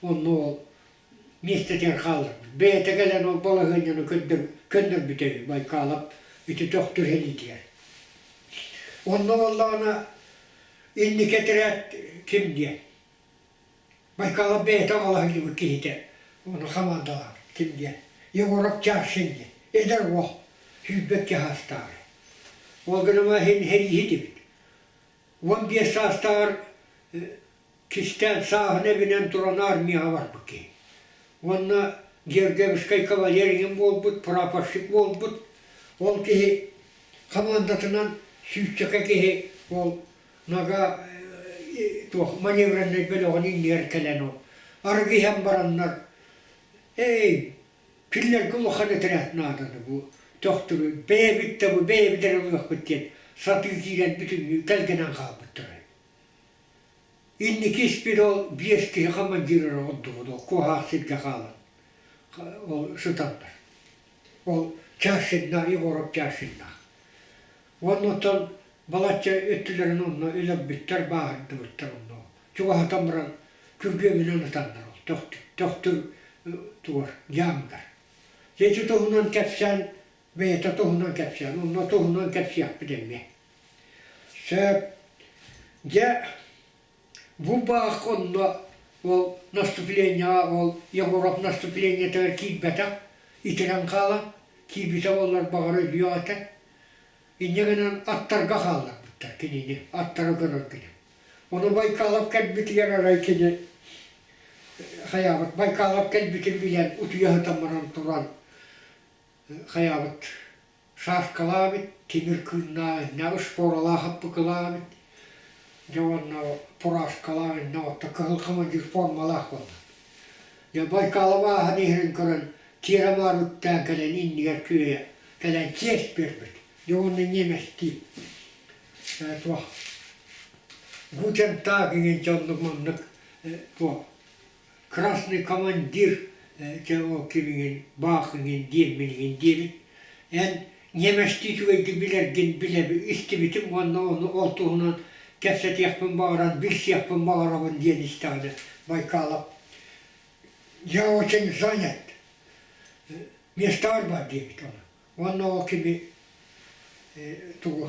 онно ол миэстэтигэр хаалларбыт. Бэйэтэ кэлэн ол балаһыанньаны көннөрбүтэ үһү Байкалов ити Төхтүр сэриитигэр. Онно буоллаҕына инники этэрээт ким диэн Байкалов бэйэтэ аҕалаһыллыбыт киһитэ, ону хамаандалаабыт ким диэн, Егоров Чаршин диэн, эдэр уол, 22 саастааҕа. Ол гынан иһин сэрииһит эбит. 15 саастааҕар кистээн сааһын эбинэн туран армияҕа барбыт киһи. Уонна Гергебскай кавалер иҥин буолбут, прапорщик буолбут. Ол киһи хамаандатынан сүүсчэкэ киһи ол Нога туох маневреннай бөлөҕүн иннигэр кэлэн ол арыгы иһэн бараннар эй кинилэргэ улахан этэрээт нааданы бу төхтүрү бэйэбит да бу бэйэбит эрэ ылыахпыт диэн сатыы киирэн бүтүннүү тэлгэнэн хаалбыттара. Инники испит ол биэс киһи командир эрэ ордубут ол куоһаах сиргэ хаалан ол сытаннар. Ол Чашиннаах Егоров Чашиннаах. Уонна оттон балачча өттүлэрин онно өлөрбүттэр, бааһырдыбыттар онно. Чугаһатан баран күргүөмүнэн ытаннар ол төхтүр, төхтүр тугар, дьаамыгар. Ити туһунан кэпсээн, бэйэтэ туһунан кэпсээн, онно туһунан кэпсиэхпит эмиэ. Сөп. Дьэ, бу баах онно ол наступлениеҕа ол Егоров наступлениетыгар киирбэтэх, итирэн хаалан, киирбитэ буоллар баҕар өлүөх этэ. Инньэ гынан аттарга хаалларбыттар кинини, аттары көрөр гына. Ону Байкалов кэлбитигэр арай кини хайаабыт Байкалов кэлбитин билэн утуйа сытан баран туран хайаабыт шашкалаабыт, тимир кыыннаах, иннэ шпоралаах аппыкылаабыт, дьэ уонна фуражкалаах иннэ отто кыһыл командир формалаах буолла. Дьэ Байкалов ааһан иһэрин көрөн тиэрэ маар үктээн кэлэн иннигэр күөйэ кэлэн чиэс биэрбит. Дьэ уонна немецтии туох Гутен Таг иҥин дьоннук маннык туох красный командир дьэ ол кимиҥин баах иҥин диэммин иҥин диэбит эн немецтии үчүгэйдик билэргин билэбин истибитим уонна ону ол туһунан кэпсэтиэхпин баҕаран билсиэхпин баҕарабын диэн истэҕинэ Байкалов я очень занят местабар бар диэбит ону уонна ол кими тугу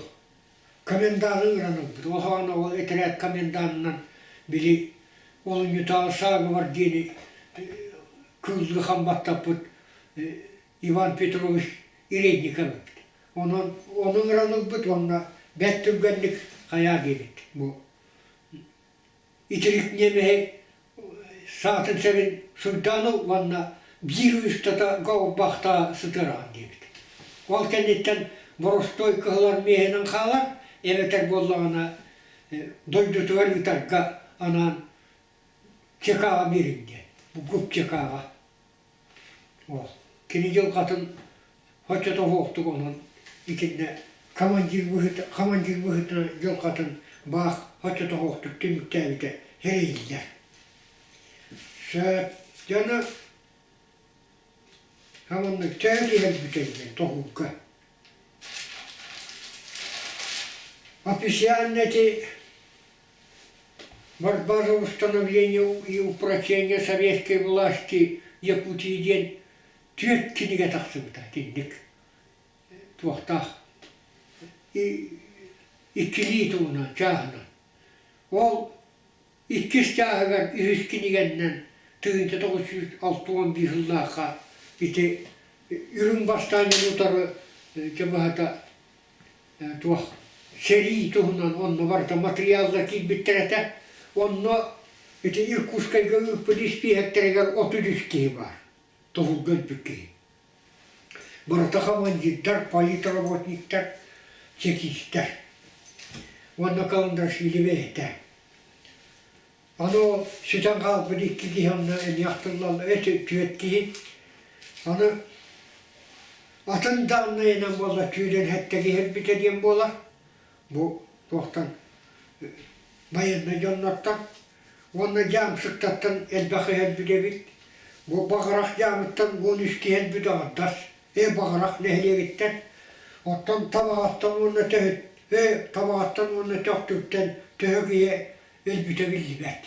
Коменданы ыҥыран ылбыт. Ол саҕана ол этэрээт коменданынан били олунньутааҕы саагыбар диэни кыыллыы хам баттаппыт Иван Петрович Иредников эбит. Онон ону ыҥыран ылбыт уонна бэрт түргэнник хайаа диэбит бу Итирик ньиэмэһи саатын сэбин суйдаан ыл уонна биир устата гаубахта сытыараҕын диэбит. Ол кэнниттэн боростуой кыһыл армиэһинэн хаалар, эбэтэр буоллаҕына дойдутугар ыытарга анаан ЧК-ҕа биэриҥ диэн, гуп ЧК-ҕа. Ол кини дьылҕатын оччотоһуохтук онон итиннэ командир быһыыта командир быһыытынан дьылҕатын баах оччотоһуохтук түмүктээбитэ эрэйиллэр. Сөп дьоно хаманнык төһө түһэрбитэ диэн тоһуурга. Официально эти Борьба за установление и упрочение советской власти Якутии диэн түөрт кинигэ тахсыбыта итинник туохтаах иккилии туһунан чааһынан. Ол иккис чааһыгар үһүс кинигэннэн 1961 сыллаахха ити үрүҥ бастаанньаны утары дьэ быһата туох сэрии туһунан онно барыта матырыйааллар киирбиттэр этэ. Онно ити Иркутскайга ыыппыт испииһэктэригэр 33 киһи баар, тоһуурга өлбүт киһи. Барыта командирдар, политработниктар, чекистэр. Уонна Каландрашвили бэйэтэ. Аны ол сүтэн хаалбыт икки киһи онно эмиэ ахтыллаллар, түөрт киһи. Аны атын дааннайынан буолла түүнэн сэттэ киһи өлбүтэ диэн буолар. Бу туохтан байыаннай дьоннортон уонна дьаамсыктартан элбэх киһи өлбүт эбит. Бу Баҕарах дьаамыттан 13 киһи өлбүт аҥардас. Ээ Баҕарах нэһилиэгиттэн. Оттон Табаҕаттан уонна Төһүт ээ Табаҕаттан уонна Төхтүртэн төһө киһи өлбүтэ биллибэт.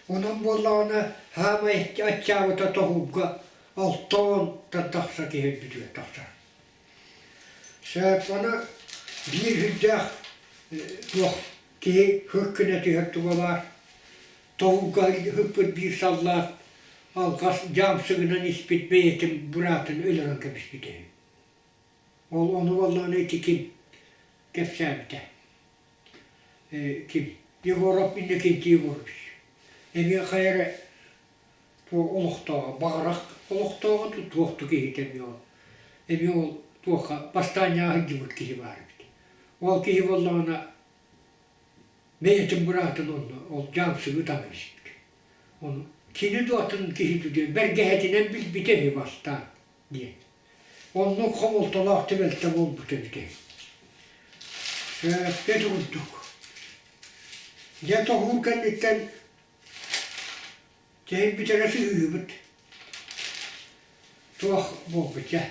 Онон буоллаҕына саамай аччаабыта тоһуурга 60-тан тахса киһи өлбүтүгэр тахсар. Сөп, ону биир сүрдээх туох киһи һык гына түһэр туга баар. Тоһуурга ыппыт биир саллаат алҕас дьаамсыгынан испит бэйэтин быраатын өлөрөн кэбиспитэ үһү. Ол ону буоллаҕына ити ким кэпсээбитэ ким Егоров Иннокентий Егорович эмиэ хайа эрэ олохтооҕо баҕарах олохтооҕо туох киһитэ эмиэ ол эмиэ ол туохха бастаанньаҕа сылдьыбыт киһи баар эбит ол киһи буоллаҕына. Бэйэтин быраатын онно ол дьаамсыгы таҥыспыт. Ону кини да атын киһи диэн бэргэһэтинэн билбитэ үһү бастаан диэн. Оннук хомолтолоох түбэлтэ буолбут эбитэ. Сөпкө курдук. Дьэ тоһуур кэнниттэн чэйин бүтэрэ сыһыыбыт. Туох буолбут дьэ.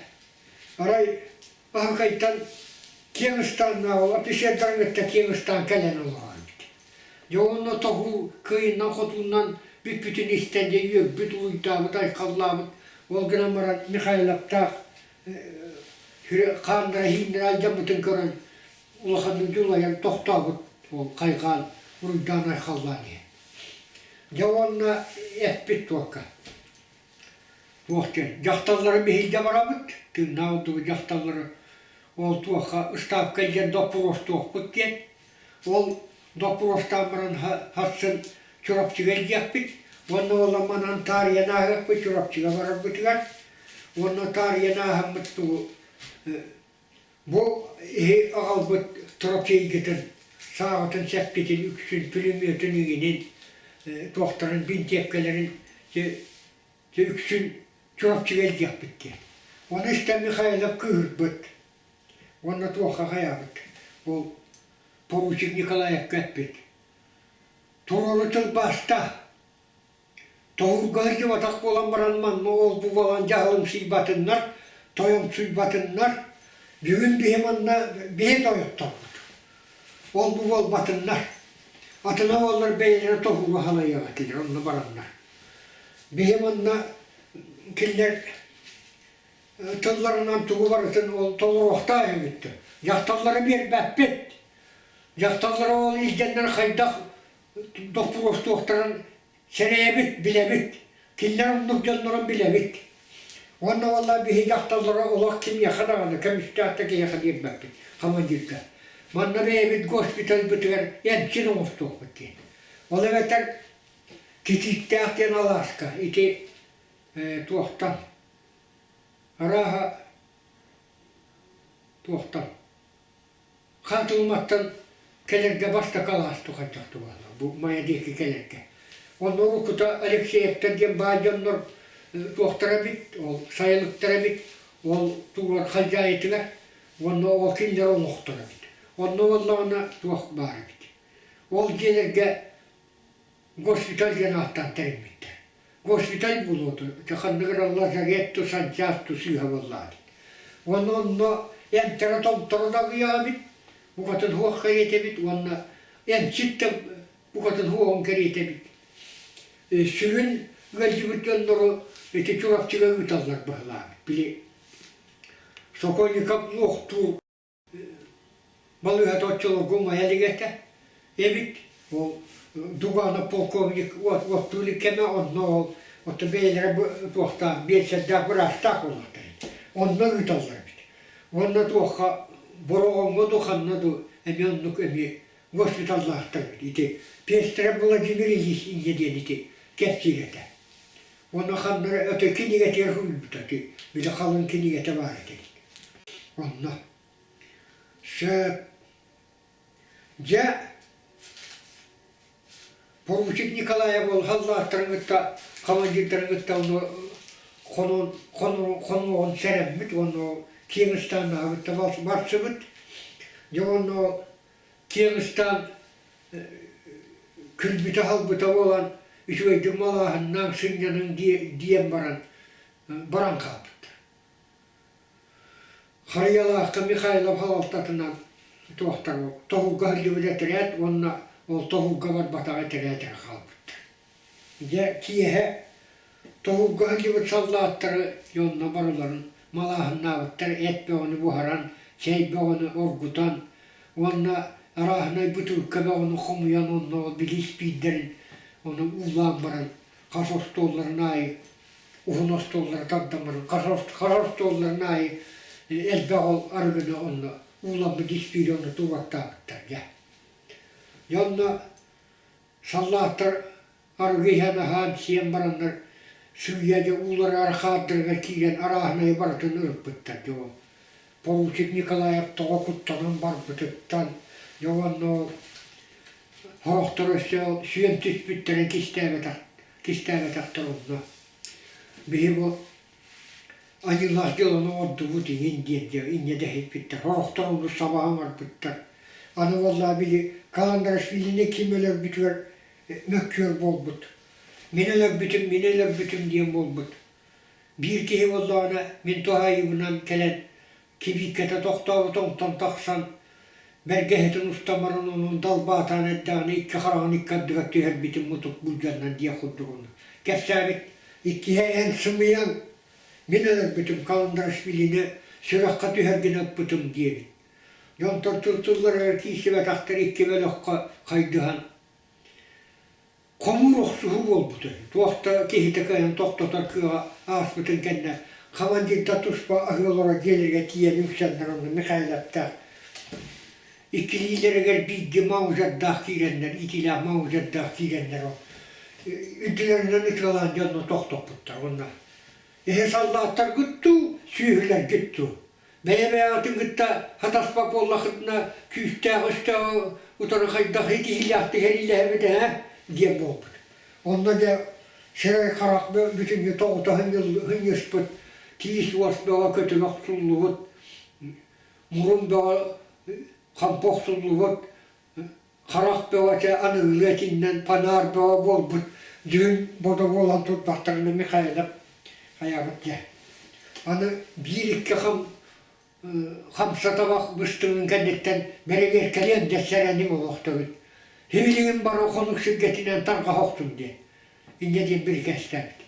Арай Аһыкайтан киэҥ ыстааннаах офицердарын кытта киэҥ ыстаан кэлэн олорор эбит. Дьэ уонна тоһуу кыайыннан-хотууннан бүппүтүн истэн дьэ үөрбүт, уруйдаабыт, айхаллаабыт. Ол гынан баран Михайловтаах хааннара иһииннэрэ алдьаммытын көрөн улаханнык дьулайан тохтообут ол хайҕаан, уруйдаан айхаллаан иһэн. Дьэ уонна эппит туокка Туох диэн, дьахталлары биһирдэ барабыт, тыыннаах ордугу дьахталлары ол туохха ыстаапка илдьэн доппуруостуохпут диэн. Ол доппуруостаан баран сарсын Чурапчыга илдьиэхпит уонна ол манан таарыйан ааһыахпыт Чурапчыга барарбытыгар. Уонна таарыйан ааһаммыт тугу бу иһи аҕалбыт трофейгытын, сааҕытын, сэппитин, үксүн, пулеметун иҥинин, туохтарын, бинтиэпкэлэрин Дьэ үксүн Чурапчыга илдьиэхпит диэн. Ону истэн Михайлов кыыһырбыт уонна туохха хайаабыт. Ол поручик Николаевка эппит: «Туруору тылбааста, тоһуурга сылдьыбатах буолан баран манна ол-бу буолан дьаһалымсыйбатыннар, тойомсуйбатыннар, бүгүн биһи манна биһи тойотторбут, ол-бу буолбатыннар, атына буоллар бэйэлэрэ тоһууру халайыах этилэр, онно бараннар». Биһи манна кинилэр тылларынан тугу барытын ол толоруохтаах эбиттэр. Дьахталлары биэрбэппит. Дьахталлары ол илдьэннэр хайдах доппуруостуохтарын сэрэйэбит, билэбит. Кинилэр оннук дьоннорун билэбит. Уонна уоллаа биһи дьахталлары олох кимиэхэ даҕаны көмүстээх да киһиэхэ биэрбэппит командирга. Манна бэйэбит госпитальбытыгар эмчин оҥостуохпут диэн. Ол эбэтэр Китииктээх диэн алааска ити туохтан арааһа туохтан Хантылматтан кэлэргэ бастакы алаас тухайдах буолла бу Майа диэки кэлэргэ. Онно уруккута Алексеевтар диэн баай дьоннор туохтара эбит, ол сайылыктара эбит, ол тугар халдьаайытыгар уонна ол кинилэр олохторо эбит. Онно буоллаҕына туох баар эбит. Ол дьиэлэргэ Госпиталь диэн ааттаан тэриммиттэр. Госпиталь буолуоту, ханнык эрэ лазарет ту, санчаас ту сыыһа буоллаҕа эбит. Уонна онно эмтэрэ-томторо да аҕыйах эбит, букатын суох кэриэтэ эбит уонна эмчит да букатын суоҕун кэриэтэ эбит. Сүрүн ыалдьыбыт дьоннору ити Чурапчыга ыыталлар быһылаабыт. Били Сокольников луохтуур Балыыһата оччолорго умайа илик этэ эбит. Ол Дуганов полковник уоттуур кэмэ онно ол оттон бэйэлэрэ туохтаах биэлсэрдээх быраастаах буоллахтара. Онно ыыталлар эбит. Уонна туохха Бороҕоҥҥо дуу ханна дуу эмиэ оннук эмиэ госпиталлаахтар эбит. Ити Пестерев Владимир Ильич инньэ диэн ити кэпсиир этэ. Уонна ханна эрэ өтө кинигэтигэр суруйбута били халыҥ кинигэтэ баар этэ. Онно Сөп. Дьэ, поручик Николаев ол халлааттарын кытта, командирдарын кытта ону хонон, хонуоҕун сэрэммит уонна ол киэҥ ыстааннаҕа кытта барсыбыт. Дьэ уонна ол киэҥ ыстаан күлбүтэ-халбыта буолан, үчүгэйдик малааһыннаан сынньаныҥ диэн баран, баран хаалбыттар. Харыйалаахха Михайлов салалтатынан туохтар тоһуурга сылдьыбыт этэрээт уонна ол тоһуурга барбатах этэрээт эрэ хаалбыттар. Дьэ киэһэ тоһуурга сылдьыбыт саллааттары дьонно барыларын малааһыннаабыттар эт бөҕөнү буһаран, чэй бөҕөнү оргутан уонна арааһынай бытыылка бөҕөнү хомуйан онно ол били испиирдэрин ону уулаан баран хас остуолларын аайы уһун остуоллары тардан баран хас остуолларын аайы элбэх ол арыгыны онно ууламмыт испиири онно туураттаабыттар дьэ. Дьэ онно саллааттар арыгы иһэн аһаан сиэн бараннар сыыйа дьэ уулара архаардарыгар киирэн арааһынайы барытын ырыппыттар дьэ ол поручик Николаев тоҕо куттанан барбытыттан дьэ уонна ол. Сорохтор өссө сүөм түспүттэрин кистээбэтэх кистээбэтэхтэр онно. Биһи бу айыылаах дьыаланы оҥордубут иҥин диэн дьэ инньэ дэһиппиттэр. Сорохтор ону саба оҥорбуттар. Аны буоллаҕа били Каландрашвилини ким өлөрбүтүгэр мөккүөр буолбут. Мин өлөрбүтүм, мин өлөрбүтүм диэн буолбут. Биир киһи буоллаҕына мин туһаайыыбынан кэлэн кибииккэтэ тохтообута онтон тахсан бэргэһэтин устан баран онон далбаатаан эрдэҕинэ икки хараҕын икки ардыгар түһэрбитин мутук былдьаннан диэх курдук онно кэпсээбит иккиһэ эн сымыйаҥ мин өлөрбүтүм Каландрашвилины сүрэххэ түһэр гына ыппытым диэбит дьонтон тыл-тылларыгар киирсибэтэхтэр икки бөлөххө хайдыһан Хомуур охсуһуу буолбута үһү, туох да киһитэ кыайан тохтотор кыаҕа ааспытын кэннэ командирдар туспа аһыы олорор дьиэлэригэр тиийэн үҥсэннэр онно Михайловтаах иккилиилэригэр бииргэ маузердаах киирэннэр, итиилээх маузердаах киирэннэр ол үрдүлэринэн ытыалаан дьонно тохтоппуттар уонна эһи саллааттаргыт дуу, сүөһүлэргит дуу Бэйэ-бэйэҕитин кытта хатаспат буоллаххытына, күүстээх өстөөҕү утары хайдах итиһиилээхтик сэриилэһэбит ээ диэн буолбут. Онно дьэ сирэй-харах бүтүннүү тоҕута хынньыспыт, тиис-уос бөҕө көтүрэ охсуллубут, мурун бөҕө хампы охсуллубут, харах бөҕөтө аныгылыы этиннэн панаар бөҕө буолбут дьүһүн бодо буолан турдахтарына Михайлов хайаабыт дьэ аны биир-икки хам хамса табах быстыҥын кэнниттэн бэрэбиэркэлиэн да сэрэниҥ олохтобут сибилигин бары хонук сиргэтинэн тарҕаһа охсуҥ диэн инньэ диэн бирикээстээбит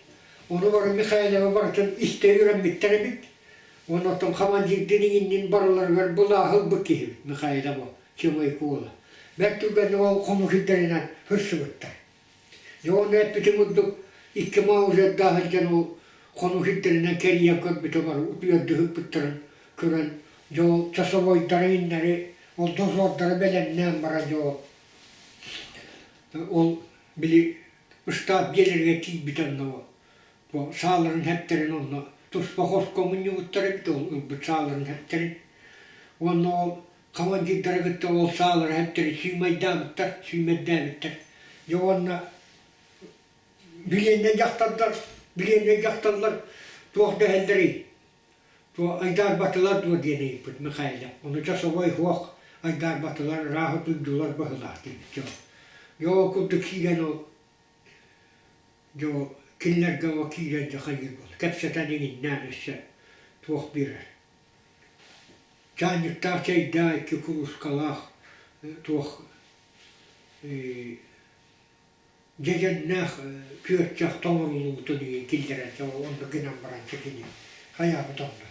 ону бары Михайловы барытын истэ үөрэммиттэр эбит уонна оттон командирдыын иҥиннин барыларыгар былааһы ылбыт киһибит Михайлов Чымай Куола. Бэрт түргэнник ол хонуу сирдэринэн сырсыбыттар. Дьэ уонна эппитим курдук икки маузердаах илдьэн ол хонуу сирдэринэн кэрийэн көрбүтэ бары утуйардыһыппыттарын көрөн дьэ ол часовойдары иннэри ол дозордары бэлэмнээн баран дьэ ол ол били ыстаап дьиэлэригэр тиийбитэ онно бу сааларын хэптэрин онно туспа хоско мунньубуттар эбит ол ылбыт сааларын хэптэрин уонна ол командирдары кытта ол саалара хэптэри сүүмэйдээбиттэр, сүүмэрдээбиттэр. Дьэ уонна билиэннэй дьахталлар, билиэннэй дьахталлар туох дэһэллэрий? Туох айдаарбатылар дуо диэн ыйыппыт Михайлов. Ону часовой суох айдаарбатылар, ыраах утуйдулар быһыылаах диэбит дьон. Дьэ ол курдук киирэн ол дьэ ол кинилэргэ ол киирэн дьэ хайыыр буолла. Кэпсэтэн иҥиннээн өссө туох биэрэр. Чаанньыктаах чэйдээх икки куруускалаах туох дьэдьэннээх күөрчэх тоҥоруллубутун иһин киллэрэн онно гынан баран кини хайаабыт онно.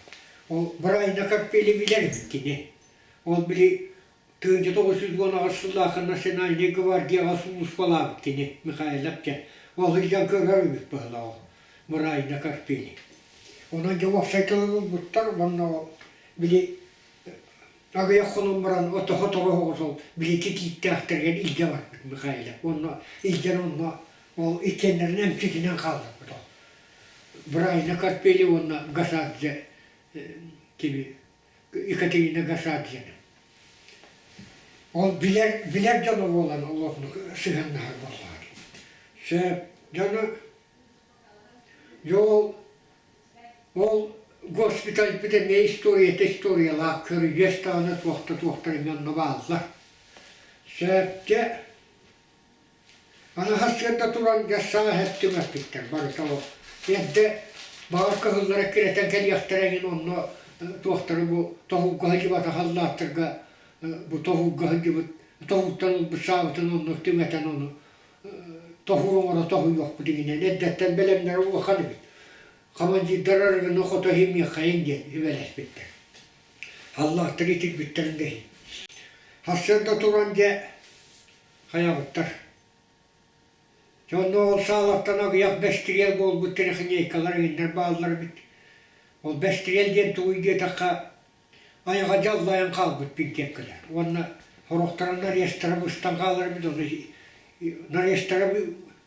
Ол Брайна Карпели билэр эбит кини. Ол били 1918 сыллаахха национальнай гвардияҕа сулууспалаабыт кини Михайлов диэн. Ол сылдьан көрөр эбит быһыылаах ол Брайна Карпели. Онон дьэ уопсай тылы булбуттар уонна били аҕыйах хонон баран отоһо-тоҕо соҕус ол били титииктээхтэригэр илдьэ барбыт Михайлов уонна илдьэн онно ол иккиэннэрин эмчитинэн хаалларбыт ол Брайна Карпели уонна Гасадзе кими Екатерина Гасадзены ол билэр билэр дьоно буолан олорну сыһыаннаһар буоллаҕа сөп дьону Дьол ол госпитальбыт эмиэ историята историялаах, көрүдьүөс даҕаны туох да туохтар эмиэ онно бааллар. Сөпкө аны сарсыарда туран дьэ саҥа эһэттим эппиттэр барыта ол. Эрдэ баҕар кыһыллара эккирэтэн кэлиэхтэрэ эҥин онно туохтары бу тоһуурга сылдьыбатах аллааттарга бу тоһуурга сылдьыбыт тоһууттан ылбыт саабытын онно түҥэтэн ону тоһуур оҥоро тоһуйуохпут иҥинэн эрдэттэн бэлэмнэрэ улахан эбит. Командирдар арыгыны хото иһимиэххэйиҥ диэн сүбэлэспиттэр. Аллаахтар итирбиттэрин да иһин. Сарсыарда туран дьэ хайабыттар. Дьэ онно ол саалаттан аҕыйах бэстириэл буолбут трехинейкалар иҥиннэр бааллар эбит. Ол бэстириэл диэн тугуй диэтэххэ айаҕа дьаллайан хаалбыт пинтиэккэлэр уонна сорохторо нарезтара быстан хаалар эбит ону нарезтара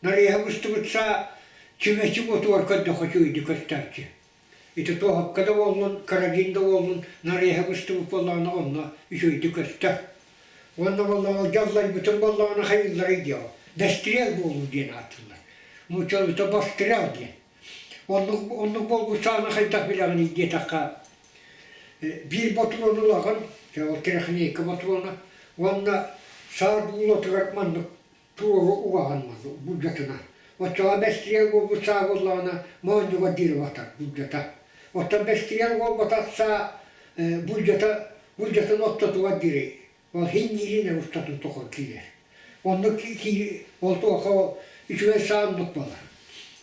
нареһа быстыбыт саа чүмэчи уотугар көрдөххө үчүгэйдик көстөөччү ити туоһапка да буоллун карабин да буоллун нареһа быстыбыт буоллаҕына онно үчүгэйдик көстөр. Уонна буоллаҕына дьаллайбытын буоллаҕына хайыылларый диэҕэ. Бэстириэл буолуу диэн ааттыыллар. Нууччалыыта бастрел диэн. Оннук, оннук буолбут сааны хайдах билэҕиний диэтэххэ, биир ботуруону ылаҕын, ол тирохинейка ботуруона, уонна саа дуулатыгар маннык туору угаҕын маннык булдьатына. Оччоҕо бэстириэл буолбут саа буоллаҕына моонньугар диэри батар булдьата. Оттон бэстириэл буолбатах саа булдьата булдьатын ортотугар диэри ол хинниирин эрэ устатын тухары киирэр. Оннук ол туохха ол үчүгэй саа оннук буолар.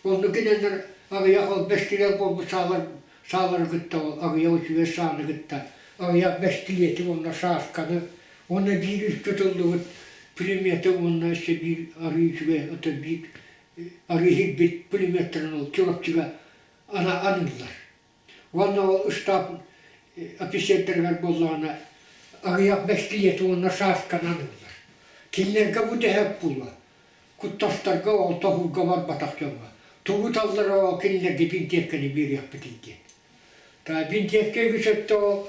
Оннук гинэннэр аҕыйах ол бэстириэл буолбут саалар саалары кытта ол аҕыйах үчүгэй сааны кытта аҕыйах бэстилиэти уонна шашканы уонна биир үстэ тыллыбыт пулеметы уонна өссө биир арыы үчүгэй ото биир арыы иһирбит пулеметтарын ол Чурапчыга ана аныыллар. Уонна ол штаб офицердарыгар буоллаҕына аҕыйах бэстилиэти уонна шашканы аныыллар. Кинилэргэ бу дэһэп буолуо. Куттастарга ол тоһуурга барбатах дьоҥҥо. Тугу таллара ол кинилэргэ бинтиэпкэни биэриэхпитий диэн. Та бинтиэпкэ үгүс өттө ол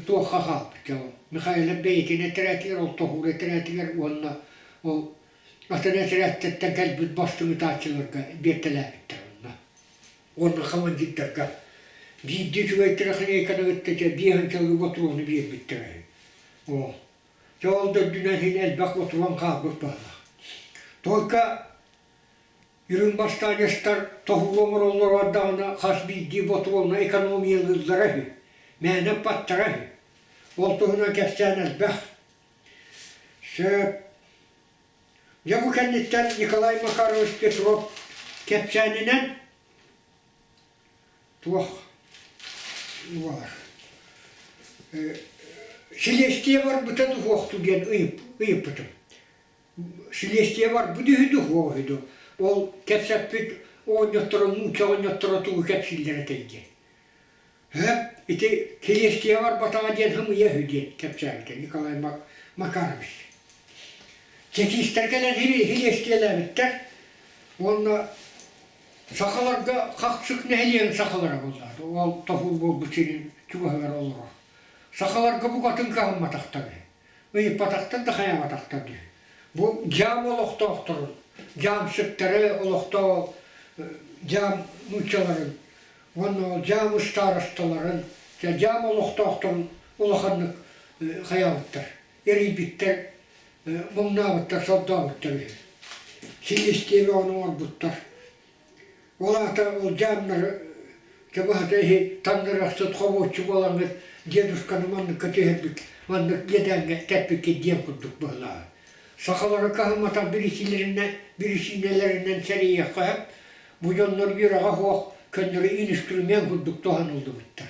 туохха хаалбыт ол Михайлов бэйэтин этэрээтигэр, ол тоһуур этэрээтигэр уонна ол атын этэрээттэртэн кэлбит бастыҥ ытааччыларга биэртэлээбиттэр онно. Уонна командирдарга биирдии үчүгэй трахлейканы кытта дьэ биэһинчэлии ботуруону биэрбиттэрэ үһү. Ол. Дьэ ол да үрдүнэн иһин элбэх ботуруон хаалбыт быһыылаах. Только үрүҥ бастаанньастар тоһуур оҥороллоро даҕаны хас биирдии ботуруону экономиялыыллара үһү, мээнэ ыппаттара үһү. Ол туһунан кэпсээн элбэх. Сөп. Дьэ бу кэнниттэн Николай Макарович Петров кэпсээнинэн туох буолар силиэстийэ барбыта дуһуохту диэн ыйыппытым. Силиэстийэ барбыт үһү дуһуох үһү дуо? Ол кэпсэппит оҕонньотторо нуучча оҕонньотторо тугу кэпсииллэр этэй диэн. Һэ, ити силиэстийэ барбатаҕа диэн хымыйа үһү диэн кэпсээбитэ Николай Макарович. Чекистэр кэлэн силиэстийэлээбиттэр уонна сахаларга Хахсык нэһилиэгин сахалара буоллаҕа ол тоһуур буолбут сирин чугаһыгар олорор. Сахаларга букатын кыһамматахтар үһү. Ыйыппатахтар да хайаабатахтар үһү. Бу дьаам олохтоохторун, дьаамсыктары олохтоох дьаам нууччаларын уонна ол дьаам ыстаарасталарын, дьаам олохтоохторун улаханнык хайаабыттар, эрийбиттэр, муҥнаабыттар, сордообуттар үһү. Силистиэбэ ону оҥорбуттар. Ол аата ол дьаамнары чабаһата иһи таҥнарыахсыт хомуоччу буолаҥҥыт дедушканы манныкка түһэрбит, маннык иэдээҥҥэ тэппиккит диэн курдук быһылааҕа. Сахалары кыһамматах бирисиилэринэн, бирисиинэлэринэн сэриийиэххэ сөп. Бу дьоннор үөрэҕэ суох көннөрү инструмент курдук туһаныллыбыттар.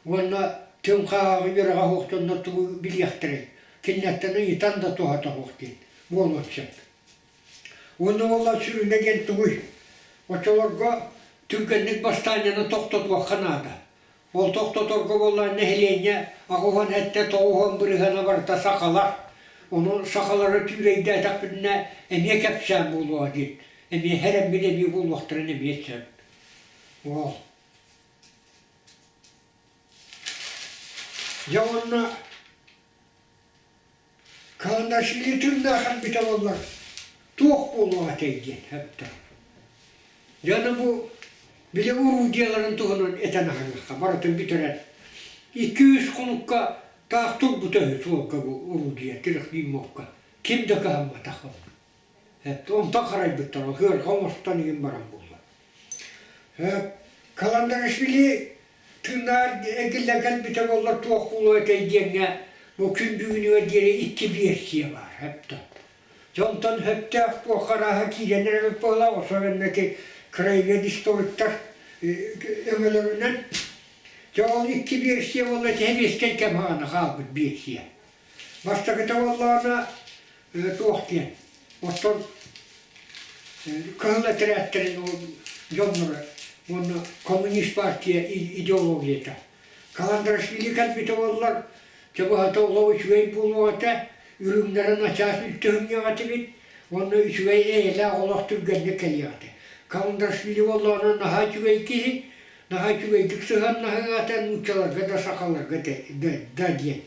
Уонна түҥ хааһаҕы үөрэҕэ суох дьоннор тугу билиэхтэрэй, кинилэртэн ыйытан да туһата суох диэн буолуон сөп. Уонна уола сүрүнэ диэн тугуй? Оччолорго түргэнник бастаанньаны тохтотуохха наада. Ол тохтоторго буоллаҕына нэһилиэнньэ 87 90 бырыһыана барыта сахалар. Ону сахалары түүрэйдээтэхпитинэ эмиэ кэпсээн буолуоҕа диэн эмиэ хэрэммит эмиэ буолуохтарын эмиэ сөп. Уол. Дьэ уонна Каанашвили тыыннаах өлбүтэ буоллар туох буолуох этэй диэн сөптөөх. Дьэ аны бу били орудиеларын туһунан этэн аһарыахха барытын бүтэрэн 200 хонукка таах турбута үһү суолга бу орудие трехдюймовка ким да кыһамматах ол. Онтон харайбыттар ол ыарҕа оҥостон игин баран буолла. Каландарашвили тыынаар эргиллэн кэлбитэ буоллар туох буолуо этэй диэҥҥэ бу күн бүгүнүгэр диэри икки версия баар сөптөөх. Дьэ онтон сөптөөх туох арааһа киирэн эрэр буоллаах особенно ити краевед историктар өҥөлөрүнэн. Дьэ ол икки версия буолла сэбиэскэй кэм хаана хаалбыт версия. Бастакыта буоллаҕына туох диэн оттон кыһыл этэрээттэрин дьонноро уонна коммунист партия идеологията. Каландрашвили кэлбитэ буоллар, чэ быһата олох үчүгэй буолуох этэ, үрүҥнэрэ начаас үлтүһүнньэх этибит уонна үчүгэй эйэлээх олох түргэнник кэлиэх этэ. Каландрашвили буоллаҕына наһаа үчүгэй киһи, наһаа үчүгэйдик сыһыаннаһыа этэ нууччаларга да сахаларга да диэн.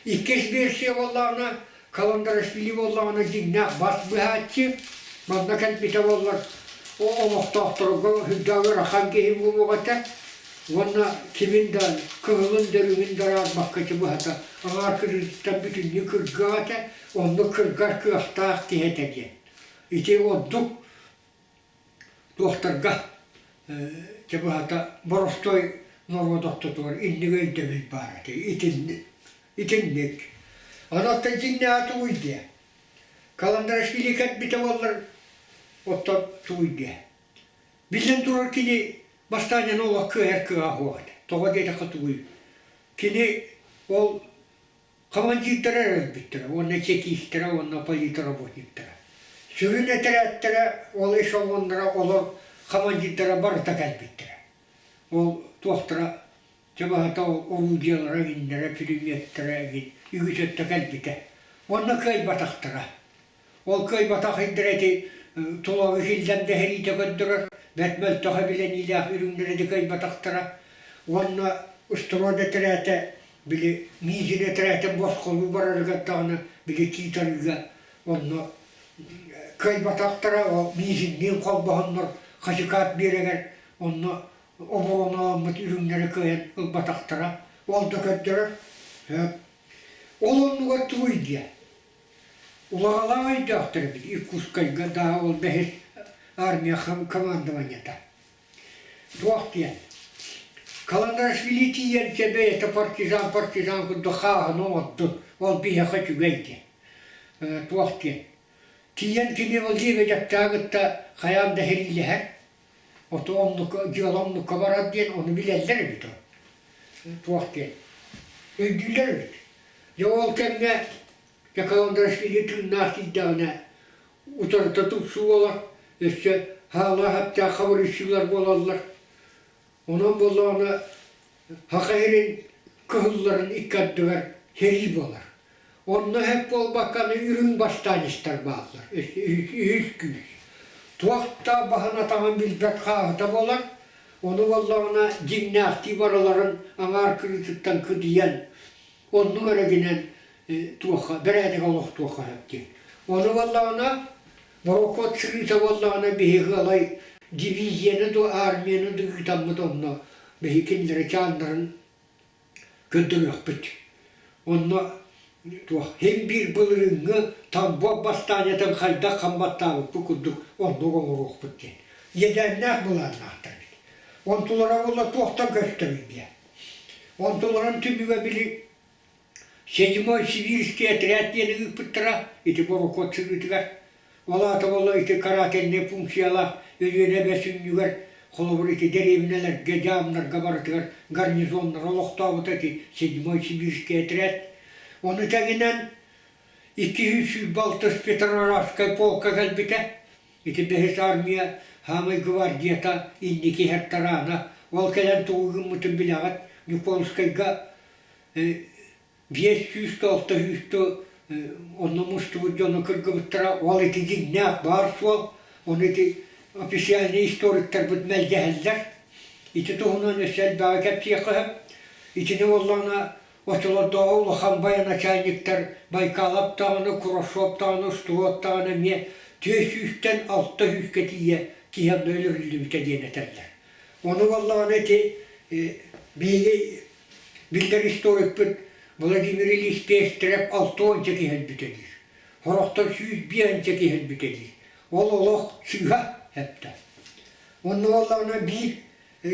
Иккис версия буоллаҕына. Каландарашвили буоллаҕына дьиҥнээх бас быһааччы, манна кэлбитэ буоллар олохтоохторго сүрдээх ыарахан киһи буолуох этэ уонна кимин да кыһылын да үрүҥүн да араарбакка быһата аҥаар кырыытыттан бүтүннүү кыргыах этэ, онно кыргар кыахтаах киһи этэ диэн. Ити ордук туохтарга чэ быһата боростуой норуот ортотугар инник өйдөбүл баар этэ итинник итинник онон дьиҥнээҕэ тугуй диэ Каландарашвили кэлбитэ буоллар оттон тугуй диэ биллэн турар кини бастаанньаны олох кыайар кыаҕа суох этэ тоҕо диэтэххэ тугуй кини ол Командирдара эрэ өлбүттэрэ уонна чекистэрэ уонна политработниктара. Сүрүн этэрээттэрэ ол эшелоннара олор командирдара барыта кэлбиттэрэ. Ол туохтара чэ баһата ол орудиелара эҥиннэрэ, пулеметтара эҥин үгүс өттө кэлбитэ. Уонна кыайбатахтара. Ол кыайбатах ирдэрэ ити Тулагы Киллэм дэһэриитэ көрдөрөр, бэрт мөлтөх эбилэниилээх үрүҥнэрэ да кыайбатахтара. Уонна строй этэрээтэ били Миизин этэрээтин босхолуу барарыгар даҕаны били Тиит-Арыыга онно кыайбатахтара, ол Миизинниин холбоһоннор Хачыкаат биэрэгэр онно обороналаммыт үрүҥнэри кыайан ылбатахтара. Ол да көрдөрөр. Ол оннугар тугуй диэ? Улаҕалаах өйдөөхтөр эбит Иркутскайга да ол бэһис армия командованиета. Туох диэн Каландарашвили тиийэн дьэ бэйэтэ партизан партизан курдук хааһыны оҥордун, ол биһиэхэ үчүгэй диэн. Туох диэн тиийэн кини ол Лебедевтээҕи кытта хайаан да сэриилэһэр, ото оннукка дьыала оннукка барар диэн ону билэллэр эбит ол. Туох диэн өйдүүллэр эбит. Дьэ ол кэмҥэ Каландарашвили тыыннаах тиийдэҕинэ утарыта тупсуу буолар, өссө хаалаах-аптаах хабырыйсыылар буолаллар. Онон буоллаҕына Саха сирин кыһылларын икки ардыгар сэрии буолар. Онно сөп буолбакка аны үрүҥ бастаанньыстар бааллар, үһүс күүс. Туох да баһын-атаҕын билбэт хааһыта буолар, ону буоллаҕына дьиҥнээхтии барыларын аҥаар кырыытыттан кыдыйан оннук эрэ гинэн туохха бэрээдэк олохтуохха сөп диэн. Ону буоллаҕына борокуот сырыыта буоллаҕына биһиги ылай дивизияны да армияны да ыытаммыт онно биһиги кинилэри чааннарын көрдөрүөхпүт. Онно туох син биир былырыыҥҥы Тамбов бастаанньатын хайдах хамбаттаабыппыт курдук оннук оҥоруохпут диэн. Иэдээннээх былааннаахтар эбит. Онтулара буолла туохтан көстөрүй диэн. Онтуларын түмүгэ били Седьмой Сибирский отряд диэни ыыппыттара ити борокуот сырыытыгар. Ол аата буолла ити карательнай функциялаах Өлүөнэ эбэ сүнньүгэр холобур ити дэриэбинэлэргэ, дьаамнарга барытыгар гарнизоннары олохтообута ити Седьмой Сибирский отряд. Ону тэҥинэн 226 Петроградскай полка кэлбитэ. Ити бэһис армия хаамай гвардията инники иһэр тараана. Ол кэлэн тугу гыммытын билэҕит. Ньукуолускайга 500 да 600 да онно мустубут дьону кыргыбыттара. Ол ити дьиҥнээх баар суол. Ону ити официальнай историктарбыт мэлдьэһэллэр. Ити туһунан өссө элбэҕи кэпсиэххэ сөп. Итини буоллаҕына Оччолордооҕу улахан военачальниктар Байкалов даҕаны, Курашов даҕаны, Строд даҕаны эмиэ түөрт сүүстэн алта сүүскэ тиийэ киһи онно өлөрүллүбүтэ диэн этэллэр. Ону буоллаҕына ити биһиги биллэр историкпыт Владимир Ильич Пестерев алта уонча киһи өлбүтэ диир. Сорохтор сүүс биэһинчэ киһи өлбүтэ диир. Ол олох сыыһа эптэ. Онно буоллаҕына биир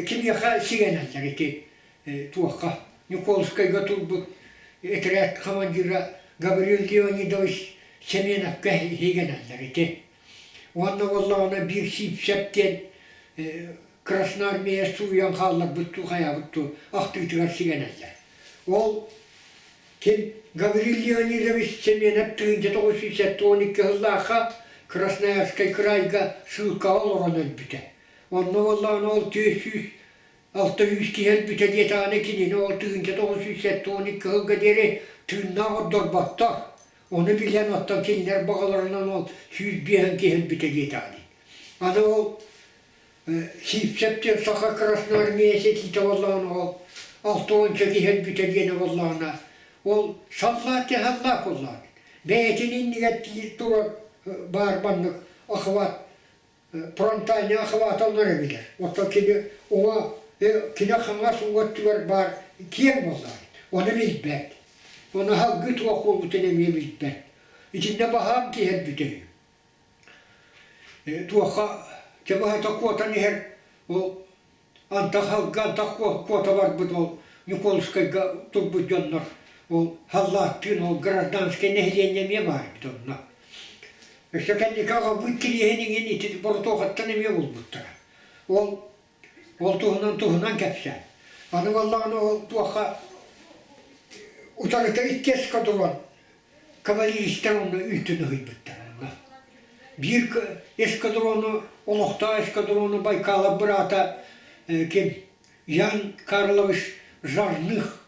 кимиэхэ сигэнэллэр ити туохха Ньукуолускайга турбут этэрээт командира Гаврил Леонидович Семеновка иһигэнэллэр ити. Уонна буоллаҕына биир Сиипсэп диэн Красноармия сууйан хаалларбыт дуу хайаабыт дуу ахтыытыгар сигэнэллэр. Ол ким Гаврил Леонидович Семенов 1972 сыллаахха Красноярскай кыраайга ссылкаҕа олорон өлбүтэ. Онно буоллаҕына ол 400 600 киһи өлбүтэ диэтэҕинэ кинини ол 1972 сылга диэри тыыннаах ордорботтор. Ону билэн оттон кинилэр баҕаларынан ол 105 киһи өлбүтэ диэтэҕиний. Аны ол Сиипсэп диэн саха красноармеец этиитэ буоллаҕына ол алта уонча киһи өлбүтэ диэнэ буоллаҕына ол саллаат диэн саллаат буоллаҕына. Бэйэтин иннигэр турар баар маннык охват фронтальный охвата онно билэр. Оттон кини уҥа кини хаҥас уҥа өттүгэр баар киэҥ буоллаҕа. Ону билбэт. Ону салгыы туох буолбутун эмиэ билбэт. Итиннэ баһаам киһи өлбүтэ үһү. Туохха чэ быһата куотан иһэр ол антах халга антах куота барбыт ол Ньукуолускайга турбут дьоннор ол халлааттыын ол гражданскай нэһилиэнньэ эмиэ баар эбит онно. Өссө кэнники аҕалбыт кириэһин иҥин ити боротуохаттан эмиэ булбуттара. Ол ол туһунан туһунан кэпсээн. Аны буоллаҕына ол туохха утарыта икки эскадрон кавалеристар онно үлтүн ыһыйбыттар онно. Биир эскадрону, олохтоох эскадрону Байкалов быраата ким Ян Карлович Жарных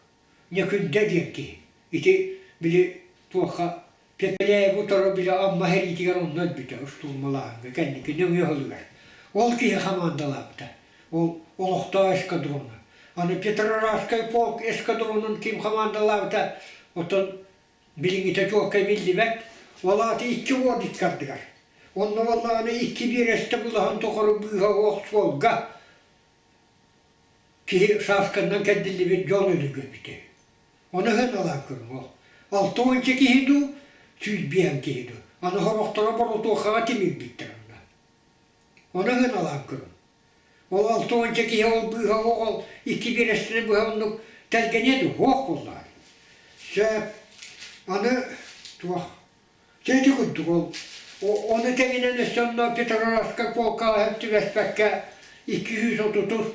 Ньөкүндэ диэн киһи. Ити били туохха Пепеляев утары били Амма сэриитигэр онно өлбүтэ устуурмалааһыҥҥа кэнники нөҥүө сылыгар. Ол киһи хамаандалаабыта. Ол олохтоох эскадрону. Аны Петроградскай полк эскадронун ким хамаандалаабыта оттон билиҥҥитэ чуолкай биллибэт. Ол аата икки уон икки ардыгар. Онно буоллаҕына икки биэрэстэ былаһын тухары быыһа суох суолга киһи шашканнан кэрдиллибит дьон өлүгэ эбитэ. Ону ыһан көрүҥ ол. 60 киһи дуу, 105 киһи дуу. Аны сорохторо боротуохаҕа тимирбиттэр онно. Ону ыһан көрүҥ. Ол 60 киһи ол быыһа ол икки биэрэстэни быһа оннук тэлгэниэ дуу, суох буоллаҕа. Сөп. Аны туох Дьэ ити курдук ол ону тэҥинэн өссө онно Петроградскай полкаҕа сөп түбэспэккэ 230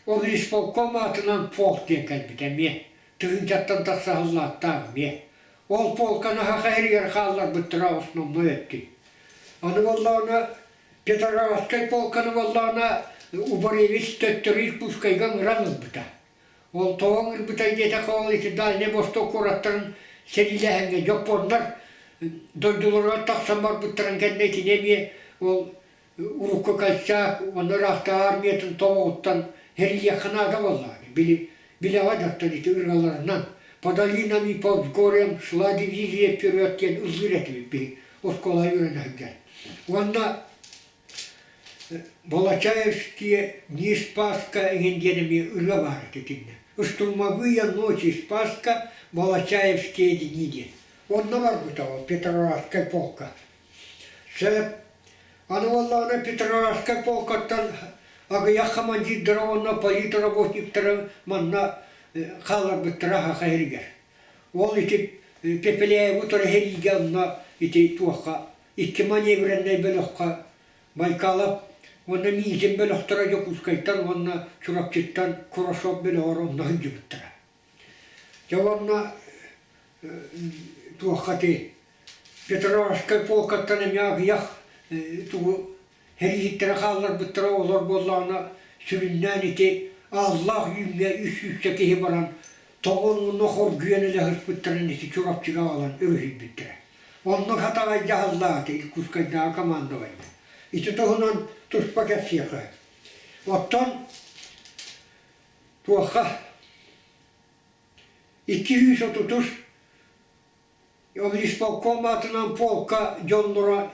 облисполком аатынан полк диэн кэлбитэ эмиэ тыһыынчаттан тахса сыллааттаах эмиэ. Ол полканы саха сиригэр хаалларбыттара основной өттүн. Аны буоллаҕына Петроградскай полканы буоллаҕына Убаревич төттөрү Иркутскайга ыҥыран ылбыта. Ол тоҕо ыҥырбытай диэтэххэ, ол ити Дальнай Восток куораттарын сэриилэһэҥҥэ дьоппуоннар дойдуларыгар тахсан барбыттарын кэннэ итини эмиэ ол урукку Колчак уонна ыраахтааҕы армиятын тобоҕуттан сэриилиэххэ наада буоллаҕа. Били билэҕэ дьоттон ити ырыаларынан «По долинам и по взгорьям шла дивизия вперед» диэн ыллыыр этибит биһи оскуола үөрэнэ сылдьан. Уонна Волочаевские дни Спаска эҥин диэн эмиэ ырыа баар этэ итиннэ. Штурмовые ночи Спаска, Волочаевские дни диэн. Онно барбыта ол Петроградскай полка. Сөп. Аны буоллаҕына Петроградскай полкаттан аҕыйах командирдара уонна политработниктара манна хаалларбыттара саха сиригэр. Ол ити Пепеляевы утары сэриигэ онно ити туохха икки маневреннай бөлөххө Байкалов уонна Миитин бөлөхтөрө Дьокуускайтан уонна Чурапчыттан Курашов бөлөҕөр онно сылдьыбыттара. Дьэ уонна туохха ити Петровскай полкаттан эмиэ аҕыйах тугу сэрииһиттэрэ хаалларбыттара олор буоллаҕына сүрүннээн ити Ааллаах үүҥҥэ үс сүүсчэ киһи баран тоҕон уонна хоргуйан илэ сыспыттарын ити Чурапчыга аҕалан өрүһүйбүттэрэ. Оннук хатаҕай дьаһаллаата Иркутскайдааҕы командование. Ити туһунан туспа кэпсиэхэ. Оттон туохха 230 облисполком аатынан полка дьонноро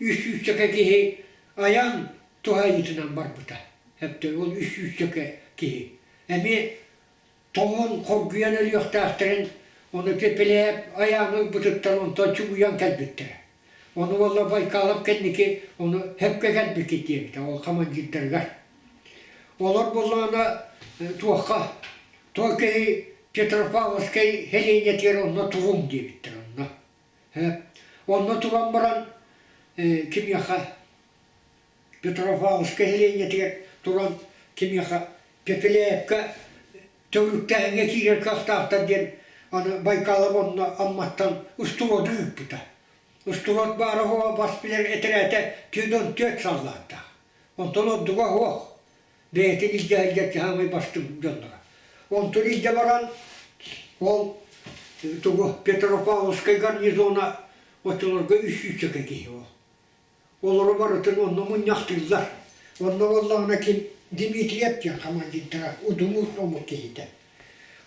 үс сүүсчэкэ киһи айан туһаайыытынан барбыта. Эптэ ол үс сүүсчэкэ киһи. Эмиэ тоҥон хоргуйан өлүөхтээхтэрин ону Пепеляев айаан ылбытыттан онтон чугуйан кэлбиттэрэ. Ону уолла Байкалов кэнники ону сөпкө кэлбиккит диэбитэ ол командирдарыгар. Олор буоллаҕына туохха той киһи Петропавловскай сэлиэнньэтигэр онно туруҥ диэбиттэр онно. Онно туран баран кимиэхэ Петропавловскай сэлиэнньэтигэр туран кимиэхэ Пепеляевка төгүрүктээһиҥҥэ киирэр кыахтаахтар диэн аны Байкалов онно Амматтан устуруоду ыыппыта. Устуруот баара суоҕа бас билэр этэрээтэ 44 саллааттаах. Онтон ордуга суох. Бэйэтин илдьэ сылдьар саамай бастыҥ дьонноро. Онтон илдьэ баран ол тугу Петропавловскай гарнизона оччолорго үс сүүсчэкэ киһи ол. Олору барытын онно мунньахтыыллар. Онно буоллаҕына ким Дмитриев диэн командирдара удумурт омук киһитэ.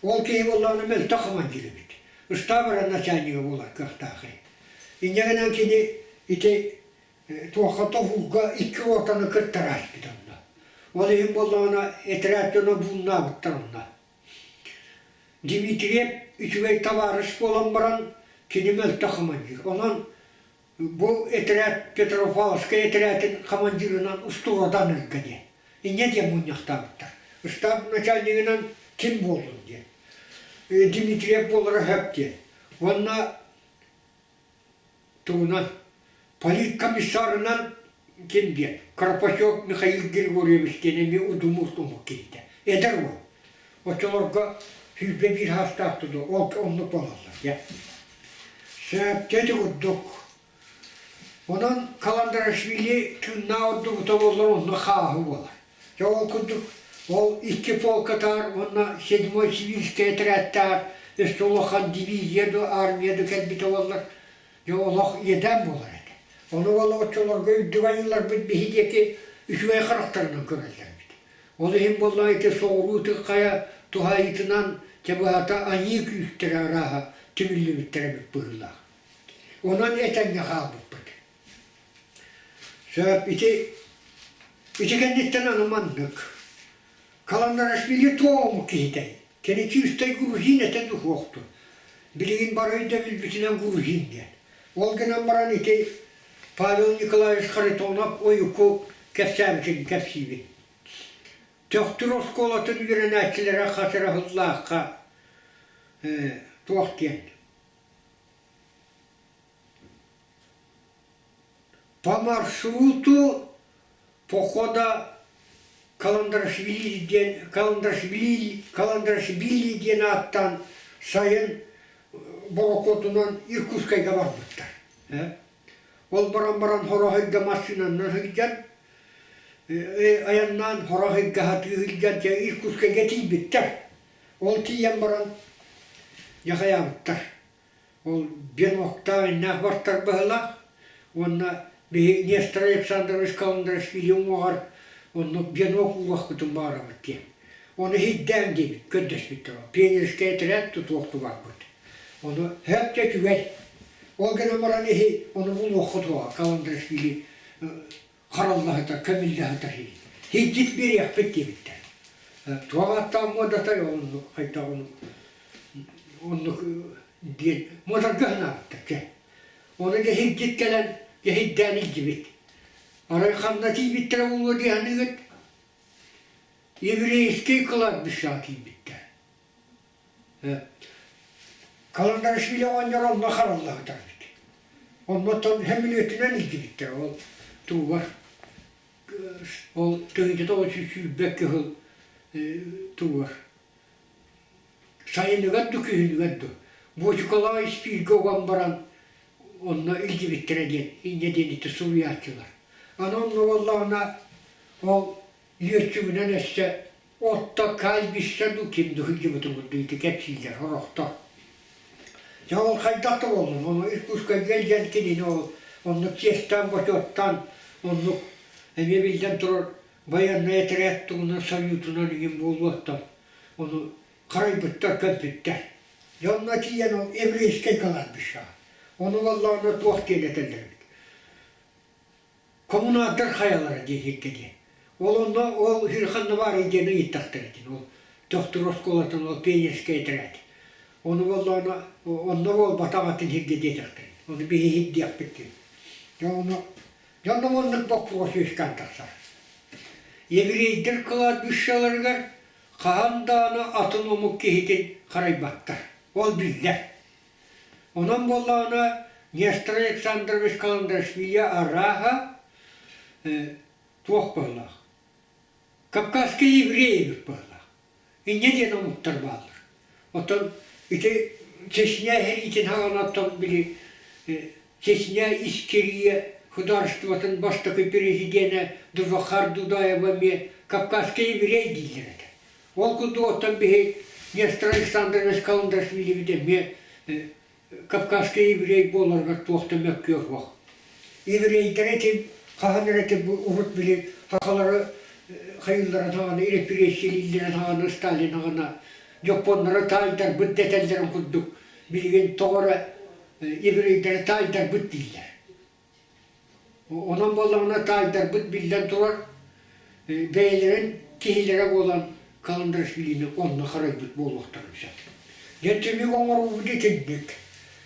Ол киһи буоллаҕына мөлтөх командир эбит. Ыстаап эрэ начальнига буолар кыахтаах. Инньэ гынан кини ити туохха тоһуурга икки ротаны кыттара ааспыт онно. Ол иһин буоллаҕына этэрээт дьоно бууннаабыттар онно. Дмитриев үчүгэй табаарыс буолан баран кини мөлтөх хамандьыыр. Онон бу этэрээт Петропавловскай этэрээтин хамандьыырынан устуруодан ыырга диэн. Инньэ диэн мунньахтаабыттар. Штаб начальнигынан ким буоллун диэн. Дмитриев буолара сөп диэн. Уонна тугунан политкомиссарынан ким диэн Кропачев Михаил Григорьевич диэн эмиэ удумурт омук киһитэ. Эдэр уол. Оччолорго 21 саастаах туту ол оннук буолаллар дьэ. Сөпкө ити курдук. Онон Каландарашвили тыыннаах ордубута буоллар онно хааһы буолар. Дьэ ол курдук ол икки полкатаар уонна седьмой сибирскэй отрядтаар өссө улахан дивизия да армия да кэлбитэ буоллар дьэ олох иэдээн буолар этэ. Ону буола оччолорго үрдүк айыыларбыт биһи диэки үчүгэй харахтарынан көрөллөр эбит. Ол иһин буоллаҕа ити соҕуруу хайа туһаайыытынан чэ быһата айыы күүстэрэ арааһа түмүллүбүттэр эбит быһыылаах. Онон этэҥҥэ хаалбыппыт. Сөп ити ити кэнниттэн аны маннык Каландарашвили туох омук киһитэй? Кини чыыстай грузин этэ духуохтун. Билигин бары өйдөбүлбүтүнэн грузин диэн. Ол гынан баран ити Павел Николаевич Харитонов ойуку кэпсээбитин кэпсиибин. Төхтүр оскуолатын үөрэнээччилэрэ хас эрэ сыллаахха туох диэн По маршруту похода Каландрашвили диэн Каландрашвили Каландрашвили диэн ааттаан сайын борокуотунан Иркутскайга барбыттар. Ол баран баран Хороһойго массыынанан сылдьан айаннаан Хороһойго сатыы сылдьан Иркутскайга тиийбиттэр. Ол тиийэн баран дьэ хайаабыттар. Ол биноктаах иннээх бартар быһыылаах уонна биһи Нестор Александрович Каландарашвили уҥуоҕар оннук бинок ууруохпутун баҕарабыт диэн. Ону иһийдээн диэбит, көрдөспүттэр. Пионерскай отряд тутуохту барбыт. Ону сөп да үчүгэй. Ол гынан баран иһи ону булуоххут уоҕа Каландарашвили харалла сытар, көмүллэ сытар Һиддьит биэриэхпит диэбиттэр. Туох ааттаах муодатай оннук хайдах ону оннук диэн муодарга санаабыттар чэ. Ону дьэ һиддьит кэлэн дьэ һиддээн илдьибит. Арай ханна тиийбиттэрэ буолуо дии саныыгыт? Еврейский кладбищеҕа тиийбиттэр. Каландарашвили оҕонньор онно харалла сытар эбит. Оннуттан сөмөлүөтүнэн илдьибиттэр ол тугар ол 1920 кыһыл тугар сайыныгар ду күһүнүгэр ду буочукалаах испииргэ уган баран онно илдьибиттэрэ диэн инньэ диэн ити суруйааччылар. Аны онно буоллаҕына ол Лүөччүгүнэн өссө отто кальбище дуу ким дуу сылдьыбытын курдук ити кэпсииллэр сорохтор. Дьэ ол хайдах да буоллун, ону Иркутскайга илдьэн кинини ол оннук чиэстээн-бочуоттаан оннук эмиэ биллэн турар байыаннай этэрээт туһунан союзунан иҥин буолуоттан ону харайбыттар, көмпүттэр. Дьэ онно тиийэн ол еврейскэй кладбищеҕа. Ону буоллаҕына туох диэн этэллэр эбит. Коммуналдар хайалара диэн сиргэ диэн. Ол онно ол сир ханна баарый диэн ыйыттахтара диэн. Ол Төхтүр оскуолатын ол пионерскай этэрээт. Ону буоллаҕына онно буолбатах атын сиргэ диэтэхтэрин. Ону биһи сирдиэхпит диэн. Дьэ ону дьэ онно маннык боппуруос үөскээн тахсар. Еврейдэр кладбищеларыгар хаһан даҕаны атын омук киһитин харайбаттар. Ол биллэр. Онон буоллаҕына Нестор Александрович Каландарашвили арааһа туох быһыылаах Кавказскай еврей эбит быһыылаах. Инньэ диэн омуктар бааллар. Оттон ити Чечня сэриитин хаҕана оттон били Чечня Искерия государствотын бастакы президенэ Джохар Дудаева эмиэ Кавказскай еврей дииллэр этэ. Ол курдук оттон биһи Нестор Александрович Каландашвилибит эмиэ Кавказскай еврей буоларыгар туох да мөккүөр суох. Еврейдэр ити хаһан эрэ ити урут били сахалары хайыылларын саҕана репрессиялииллэрин саҕана Сталин саҕана дьоппуоннары таайдарбыт дэтэллэрин курдук билигин тоҕо эрэ. еврейдэри таайдарбыт дииллэр. Онон буоллаҕына таайдарбыт биллэн турар бэйэлэрин киһилэрэ буолан Каландрашвилины онно харайбыт буолуохтарын сөп. Дьэ түмүк оҥоруубут итинник.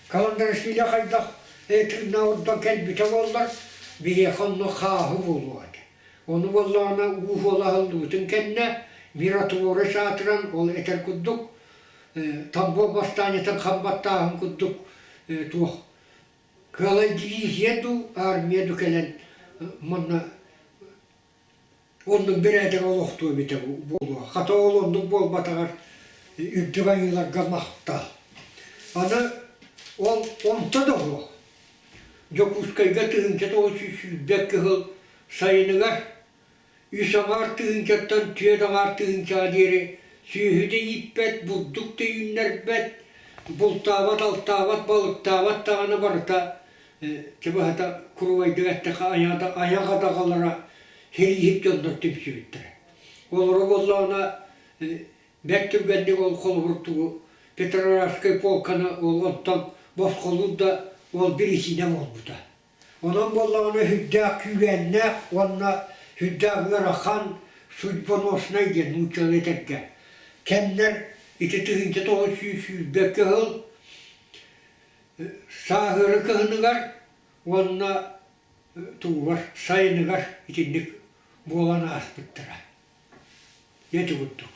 Каландрашвили хайдах тыыннаах кэлбитэ буоллар, биһиэхэ онно хааһы буолуо этэ. Ону буоллаҕына уу суола аһыллыбытын кэннэ миротворец аатыран ол этэр курдук Тамбов бастаанньатын хам баттааһын курдук туох Кыалай дивизия дуу, армия дуу кэлэн манна оннук бэрээдэги олохтуо эбитэ буолуо. Хата ол оннук буолбатаҕар үрдүк айыыларга махтал. Аны ол онто да суох. Дьокуускайга 1920 кыһыл сайыныгар Үс аҥаар тыһыынчаттан түөрт аҥаар тыһыынчаҕа диэри сүөһү да ииппэт, бурдук да үүннэрбэт, бултаабат-алтаабат, балыктаабат даҕаны барыта чэ быһата курубайдык эттэххэ айах адаҕалара сэрииһит дьоннор түмсүбүттэрэ. Олоро буоллаҕына бэрт түргэнник ол холобур тугу Петроградскай полканы ол онтон босхолуур да ол бирисиинэ буолбута. Онон буоллаҕына сүрдээх күүрээннээх уонна сүрдээх ыарахан судьбоноснай диэн нууччалыы этэргэ кэмнэр ити 1920 кыһыл сааһыары кыһыныгар уонна тугугар сайыныгар итинник буолан ааспыттара. Ити курдук.